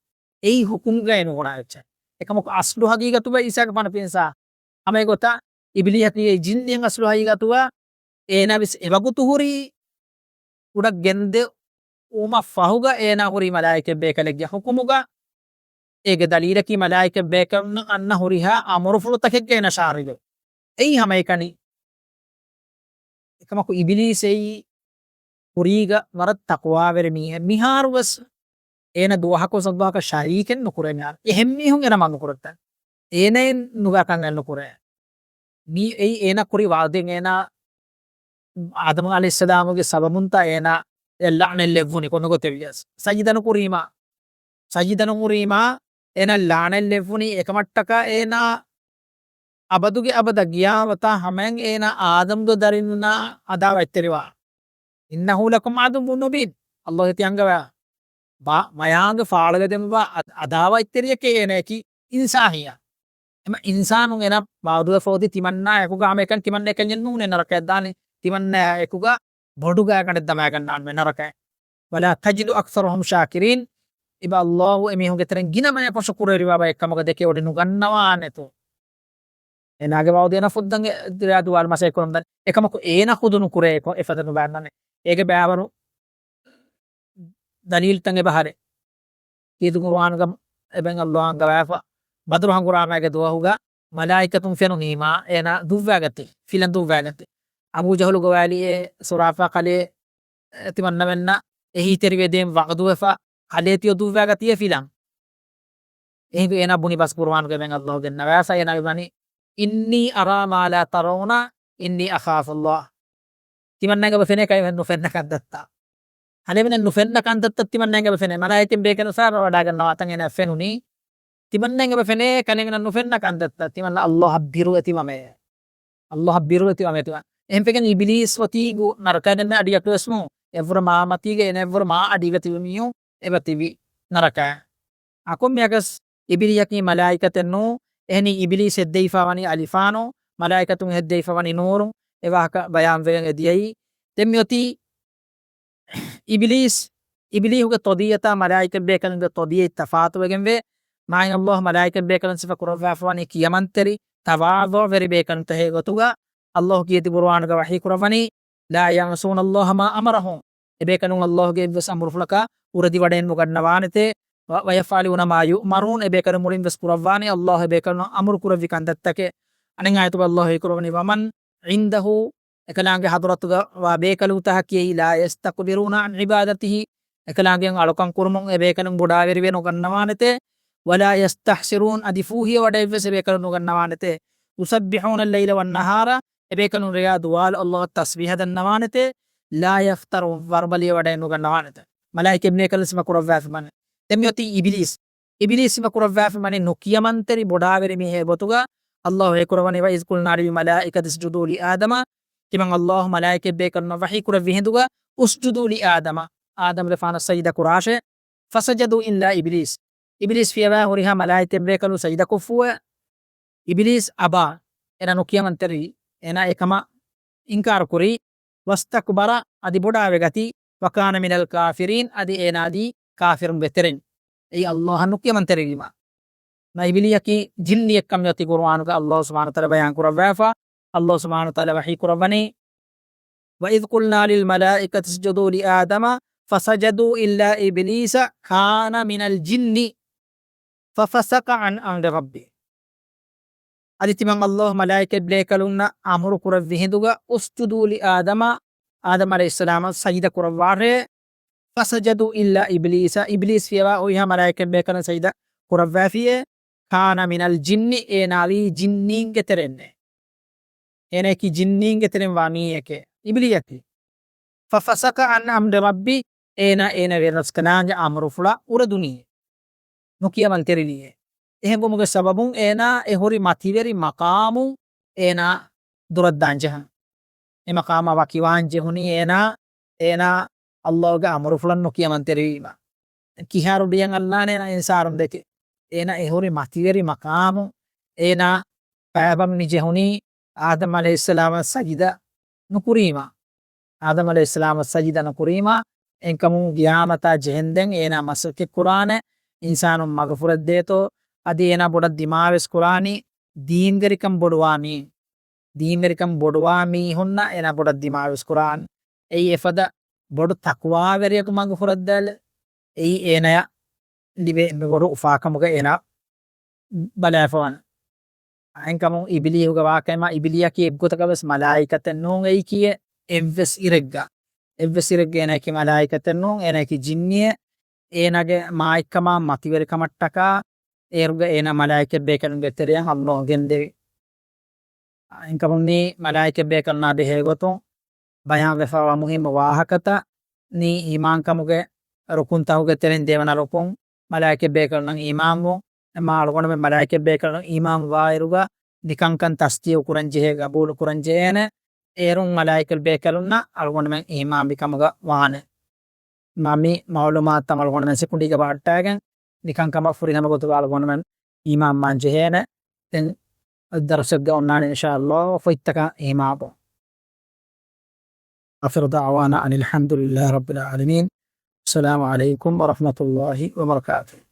އެއީ ހުކުމުގައި ނުގުނާ އެއްޗެއް. އެކަމަކު އަސްލު ހަގީގަތުގައި އީސާގެފާނު ފިންސާ ހަމަ އެގޮތަށް އިބިލީހަކީ ޖިންނިއަށް އަސްލު ހަގީގަތުގަ އޭނާ ވެސް އެވަގުތު ހުރީ އުޑަށް ގެންދެވުމަށް ފަހުގަ އޭނާ ހުރީ މަލާއިކަތް ބޭކަލެއްގެ ޙުކުމުގަ. އޭގެ ދަލީލަކީ މަލާއިކަތް ބޭކަލުންނަށް އަންނަ ހުރިހާ އަމުރުފުޅުތަކެއްގަ އޭނާ ޝާރިކު. އެއީ ހަމައެކަނި. އެކަމަކު އިބިލީސް އެއީ ކުރީގަ ވަރަށް ތަޤްވާވެރި މީހެއް. މިހާރުވެސް އޭނަ ދުވަހަކު ސައްދުވަހަކަށް ޝަރީކެއް ނުކުރޭ މިހާރު. އެހެން މީހުން އޭނަ މަންގު ކުރައްތަ. އޭނައެއް ނުބައި ކަންއެއް ނުކުރޭ. މީ އެއީ އޭނަ ކުރި ވަޢުދެއް. އޭނަ އާދަމު ޢަލައިހިއްސަލާމުގެ ސަބަބުންތާ އޭނަ އެ ލަޢްނަތް ލެއްވުނީ ކޮންމެ ގޮތެއް ވިޔަސް. ސަޖިދަ ނުކުރީމާ، ސަޖިދަ ނުހުރީމާ، އޭނަ ލަޢްނަތް ލެއްވުނީ އެކަމަށްޓަކާ އޭނަ އަބަދުގެ އަބަދަށް ގިޔާވަތަށް ހަމައިން އޭނާ އާދަމްގެ ދަރިންނާ އަދާވަތްތެރިވާ. إِنَّهُ لَكُمْ عَدُوٌّ مُّبِينٌ. އައްލާހު ތި އަންގަވާ ބާ މަޔާގެ ފާޅުގަ ދެމިވާ އަ-، އަދާވަތްތެރިޔަކޭ އޭނައަކީ އިންސާހިޔާ. އެމަ އިންސާނުން އޭނަ ބާވަދުވެފަ އޮތީ ތިމަންނާ އެކުގަ ހަމައެކަނި ތިމަންނަ އެކަންޏެއް ނޫނޭ ނަރަކަޔަށް ދާނީ. ތިމަންނާ އެކުގަ ބޮޑު ގާތްގަނޑެއް ދަމާގަންނާންވެ ނަރަކަޔަށް. وَلَا تَجِدُ أَكْثَرَهُمْ شَاكِرِينَ. އިބަ އައްލާހު އެމީހުންގެ ތެރެއިން ގިނަ ބަޔަކު ޝުކުރުވެރިވާ ބައެއް ކަމުގަ ދެކެ އޮޑި ނުގަންނަވާނެތޯ. އޭނާގެ ވަޢުދު އޭނާ ފުއްދަން އެ ދުނިޔެ ދުވާލު މަސައްކަތް ކުރަން ދަނީ. އެކަމަކު އޭނާ ޚުދު ނުކުރޭ އެކަ-، އެފަދަ ނުބައިންނަނެ. އޭގެ ބައިވަރު ދަލީލުތައް އެބަހަރެ. ކީރިތި ޤުރުއާނުގަ އެބައިން އައްލާހު އަންގަވާފަ. ބަދުރު ހަނގުރާމައިގެ ދުވަހުގަ މަލާއިކަތުން ފެނުނީމާ، އޭނާ ދުއްވާގަތީ، ފިލަން ދުއްވާގަތީ. އަބޫ ޖަހުލު ގޮވާލިއޭ ސުރާފާ ކަލޭ، އެ، ތިމަންނަމެންނަށް އެހީތެރިވެދޭން ވަޢުދުވެފަ، ކަލޭ ތިޔޮ ދުއްވާގަތީ އެ ފިލަން. އެހިނދު އޭނާ ބުނި ބަސް ޤުރުއާނުގައި މެން ﷲ ގެންނަވާފަ، އޭނާ ވަނީ، "إني أرى ما لا ترون، إني أخاف الله." ތިމަންނައަށް އެބަ ފެނޭ ކަލޭމެން ނުފެންނަ ކަންތައްތައް. ކަލޭމެން ނުފެންނަ ކަންތައްތައް ތިމަންނައަށް އެބަ ފެނޭ. މަލާއިކަތް ބޭކަލުން ސާރަ ވަޑާގަންނަވާ ތަން އޭނާ ފެނުނީ. ތިމަންނައަށް އެބަ ފެނޭ ކަލޭމެން ނުފެންނަ ކަންތައްތައް. ތިމަންނަ ﷲ އަށް ބިރުވެ ތިމަމޭ. ﷲ އަށް ބިރުވެ ތިމަމޭ ތިމަން. އެހެން ފެން އިބިލީސް އޮތީ ގު ނަރަކައިގެން އަޑިއަކު ވެސް ނޫ. އެއަށްވުރެ މާ މަތީގަ އޭނަ އެއަށްވުރެ މާ އަޑީގަ ތިބި މީހުން އެބަ ތިބި ނަރަކައި. އަ، ކޮންމެއަކަސް އިބިލީހަކީ މަލާއިކަތެއް ނޫ. އެހެނީ އިބިލީސް ހެއްދެވިފާ ވަނީ އަލިފާނު، މަލާއިކަތުން ހެއްދެވިފާ ވަނީ ނޫރު. އެ ވާހަކަ ބަޔާންވެގެން އެދިޔައީ. ދެން މިއޮތީ އިބިލީސް، އިބިލީހުގެ ތަބީޢަތާ މަލާއިކަތް ބޭކަލުންގެ ތަބީޢަތް ތަފާތުވެގެންވޭ. މާތް ﷲ މަލާއިކަތް ބޭކަލުން ސިފަ ކުރައްވާފަ ވަނީ ކިޔަމަންތެރި، ތަވާޟުޢުވެރި ބޭކަލުންތަކެއް ގޮތުގަ. ﷲ ކީރިތި ޤުރުއާނުގަ ވަޙީ ކުރައްވަނީ، "لا يعصون الله ما أمرهم." އެބޭކަލުން ﷲ ގެ އެއްވެސް އަމުރުފުޅަކަށް އުރެދިވަޑައެއް ނުގަންނަވާނެތޭ. "و، ويفعلون ما يؤمرون." އެބޭކަލުން މުޅިން ވެސް ކުރައްވާނީ ﷲ އެބޭކަލުން އަމުރު ކުރެއްވި ކަންތައްތަކެއް. އަނެއް އާޔަތުގަ ﷲ ވަޙީ ކުރައްވަނީ، "ومن عنده." އެކަލާނގެ ޙަޟްރަތުގަ ވާ ބޭކަލުންތަކަކީ، "لا يستكبرون عن عبادته." އެކަލާނގެ އަޅުކަން ކުރުމުން އެބޭކަލުން ބޮޑާވެރިވެ ނުގަންނަވާނެތޭ. "ولا يستحسرون." އަދި ފޫހިވެވަޑައެއްވެސް އެބޭކަލުން ނުގަންނަވާނެތޭ. "يسبحون الليل والنهار." އެބޭކަލުން ރެޔާ ދުވާލު ﷲ އަށް ތަސްބީޙަ ދަންނަވާނެތޭ. "لا يفترون." ވަރުބަލިވެވަޑައެއް ނުގަންނަވާނެތޭ. މަލާއިކަތް ބޭކަލުން ސިފަ ކުރައްވާފަ ވަނީ. ދެން މިއޮތީ އިބިލީސް. އިބިލީސް ސިފަ ކުރައްވާފަ ވަނީ ނުކިޔަމަންތެރި ބޮޑާވެރި މީހެއް ގޮތުގަ. ﷲ ވަޙީ ކުރައްވަނީ، "وإذ قلنا للملائكة اسجدوا لآدم." ތިމަން ﷲ މަލާއިކަތް ބޭކަލުންނަށް ވަޙީ ކުރެއްވި ހިނދުގަ، "اسجدوا لآدم." އާދަމް ރަސޫލާ ސަޖިދަ ކުރާށޭ. فسجدوا إلا إبليس. އިބިލީސް ފިޔަވާ ހުރިހާ މަލާއިކަތް ބޭކަލުން ސަޖިދަ ކޮށްފޫއޭ. އިބިލީސް أبى، އޭނާ ނުކިޔަމަންތެރިވި، އޭނާ އެކަމަށް އިންކާރު ކުރީ. واستكبر، އަދި ބޮޑާވެގަތީ. وكان من الكافرين، އަދި އޭނާ ދީ ކާފިރުންގެ ތެރެއިން. އެއީ ﷲ އަށް ނުކިޔަމަންތެރިވީމަ. އިބިލީހަކީ ޖިންނިއެއްކަން މިއޮތީ ޤުރުއާނުގަ ﷲ ސުބްޙާނަހޫ ވަތަޢާލާ ބަޔާން ކުރައްވާފަ. ﷲ ސުބްޙާނަހޫ ވަތަޢާލާ ވަޙީ ކުރައްވަނީ، "وإذ قلنا للملائكة اسجدوا لآدم فسجدوا إلا إبليس كان من الجن ففسق عن أمر ربه." އަދި ތިމަން ﷲ މަލާއިކަތް ބޭކަލުންނަށް އަމުރު ކުރެއްވި ހިނދުގަ، "اسجدوا لآدم." އާދަމް ޢަލައިހިއްސަލާމަށް ސަޖިދަ ކުރައްވާށޭ. فسجدوا إلا إبليس، އިބްލީސް ފިޔަވާ ހުރިހާ މަލާއިކަތް ބޭކަލުން ސަޖިދަ ކުރައްވާފިއޭ. كان من الجن، އޭނާވީ ޖިންނީންގެ ތެރެއިންނޭ. އޭނައަކީ ޖިންނީންގެ ތެރެއިން ވާ މީހެކޭ. އިބްލީސް އަކީ. ففسق عن أمر ربه، އޭނާ އޭނާގެ ރަސްކަލާނގެ އަމުރުފުޅަށް އުރެދުނީ. ނުކިޔަމަންތެރިވީ. އެހެންވުމުގެ ސަބަބުން އޭނާ އެ ހުރި މަތިވެރި މަޤާމު އޭނާ ދުރަށްދާން ޖެހުނު. އެ މަޤާމާ ވަކިވާން ޖެހުނީ އޭނާ، އޭނާ ﷲ ގެ އަމުރުފުޅަށް ނުކިޔަމަންތެރިވީމަ. ކިހާރު ބިޔަން އަންނާނެ އޭނާ އިންސާރުން ދެކެ. އޭނާ އެ ހުރި މަތިވެރި މަޤާމު އޭނާ ފައިބަން މި ޖެހުނީ އާދަމް ޢަލައިހިއްސަލާމަށް ސަޖިދަ ނުކުރީމަ. އާދަމް ޢަލައިހިއްސަލާމަށް ސަޖިދަ ނުކުރީމަ، އެހެންކަމުން ޤިޔާމަތާ ޖެހެންދެން އޭނާ މަސައްކަތް ކުރާނެ، އިންސާނުން މަގުފުރެއްދޭތޯ، އަދި އޭނާ ބޮޑަށް ދިމާވެސް ކުރާނީ، ދީންވެރިކަން ބޮޑުވާ މީ، ދީންވެރިކަން ބޮޑުވާ މީހުންނަށް އޭނާ ބޮޑަށް ދިމާވެސް ކުރާނެ. އެއީ އެފަދަ ބޮޑު ތަޤްވާވެރިޔަކު މަގުފުރެއްދާލެ. އެއީ އޭނަޔަށް ލިބޭ އެންމެ ބޮޑު އުފާކަމުގަ އޭނާ ބަލާފަވަން. އެހެންކަމުން އިބިލީހުގެ ވާޤިޢާ، އިބިލީހަކީ އެއްގޮތަކަށް ވެސް މަލާއިކަތެއް ނޫން އެއީކީއެއް، އެއްވެސް އިރެއްގަ، އެއްވެސް އިރެއްގަ އޭނައަކީ މަލާއިކަތެއް ނޫން، އޭނައަކީ ޖިންނިއެއް. އޭނާގެ މާތްކަމާ މަތިވެރިކަމަށްޓަކާ އޭރުގަ އޭނާ މަލާއިކަތް ބޭކަލުންގެ ތެރެއަށް އައްލޯހު ގެންދެވި. އެހެންކަމުން މި މަލާއިކަތް ބޭކަލުންނާ ބެހޭ ގޮތުން ބަޔާންވެފަވާ މުހިއްމު ވާހަކަތައް، މި އީމާންކަމުގެ ރުކުންތަކުގެ ތެރެއިން ދެވަނަ ރުކުން، މަލާއިކަތް ބޭކަލުންނަށް އީމާންވުން. މާ އަޅުގަނޑުމެން މަލާއިކަތް ބޭކަލުން އީމާން ވާއިރުގަ ނިކަންކަން ތަޞްދީޤު ކުރަން ޖެހޭ، ގަބޫލު ކުރަން ޖެހޭނެ. އޭރުން މަލާއިކަތް ބޭކަލުންނަށް އަޅުގަނޑުމެން އީމާންވި ކަމުގަ ވާނެ. މާ މި މަޢުލޫމާތުތައް އަޅުގަނޑުމެން ސިކުނޑީގަ ބަހައްޓާގެން ނިކަންކަމަށް ފުރިހަމަ ގޮތުގަ އަޅުގަނޑުމެން އީމާންވާން ޖެހޭނެ. ދެން ދަރުސެއްގަ އޮންނާނެ އިންޝާﷲ ފޮތްތަކަށް އީމާންވުން. آخر دعوانا أن الحمد لله رب العالمين. السلام عليكم ورحمة الله وبركاته.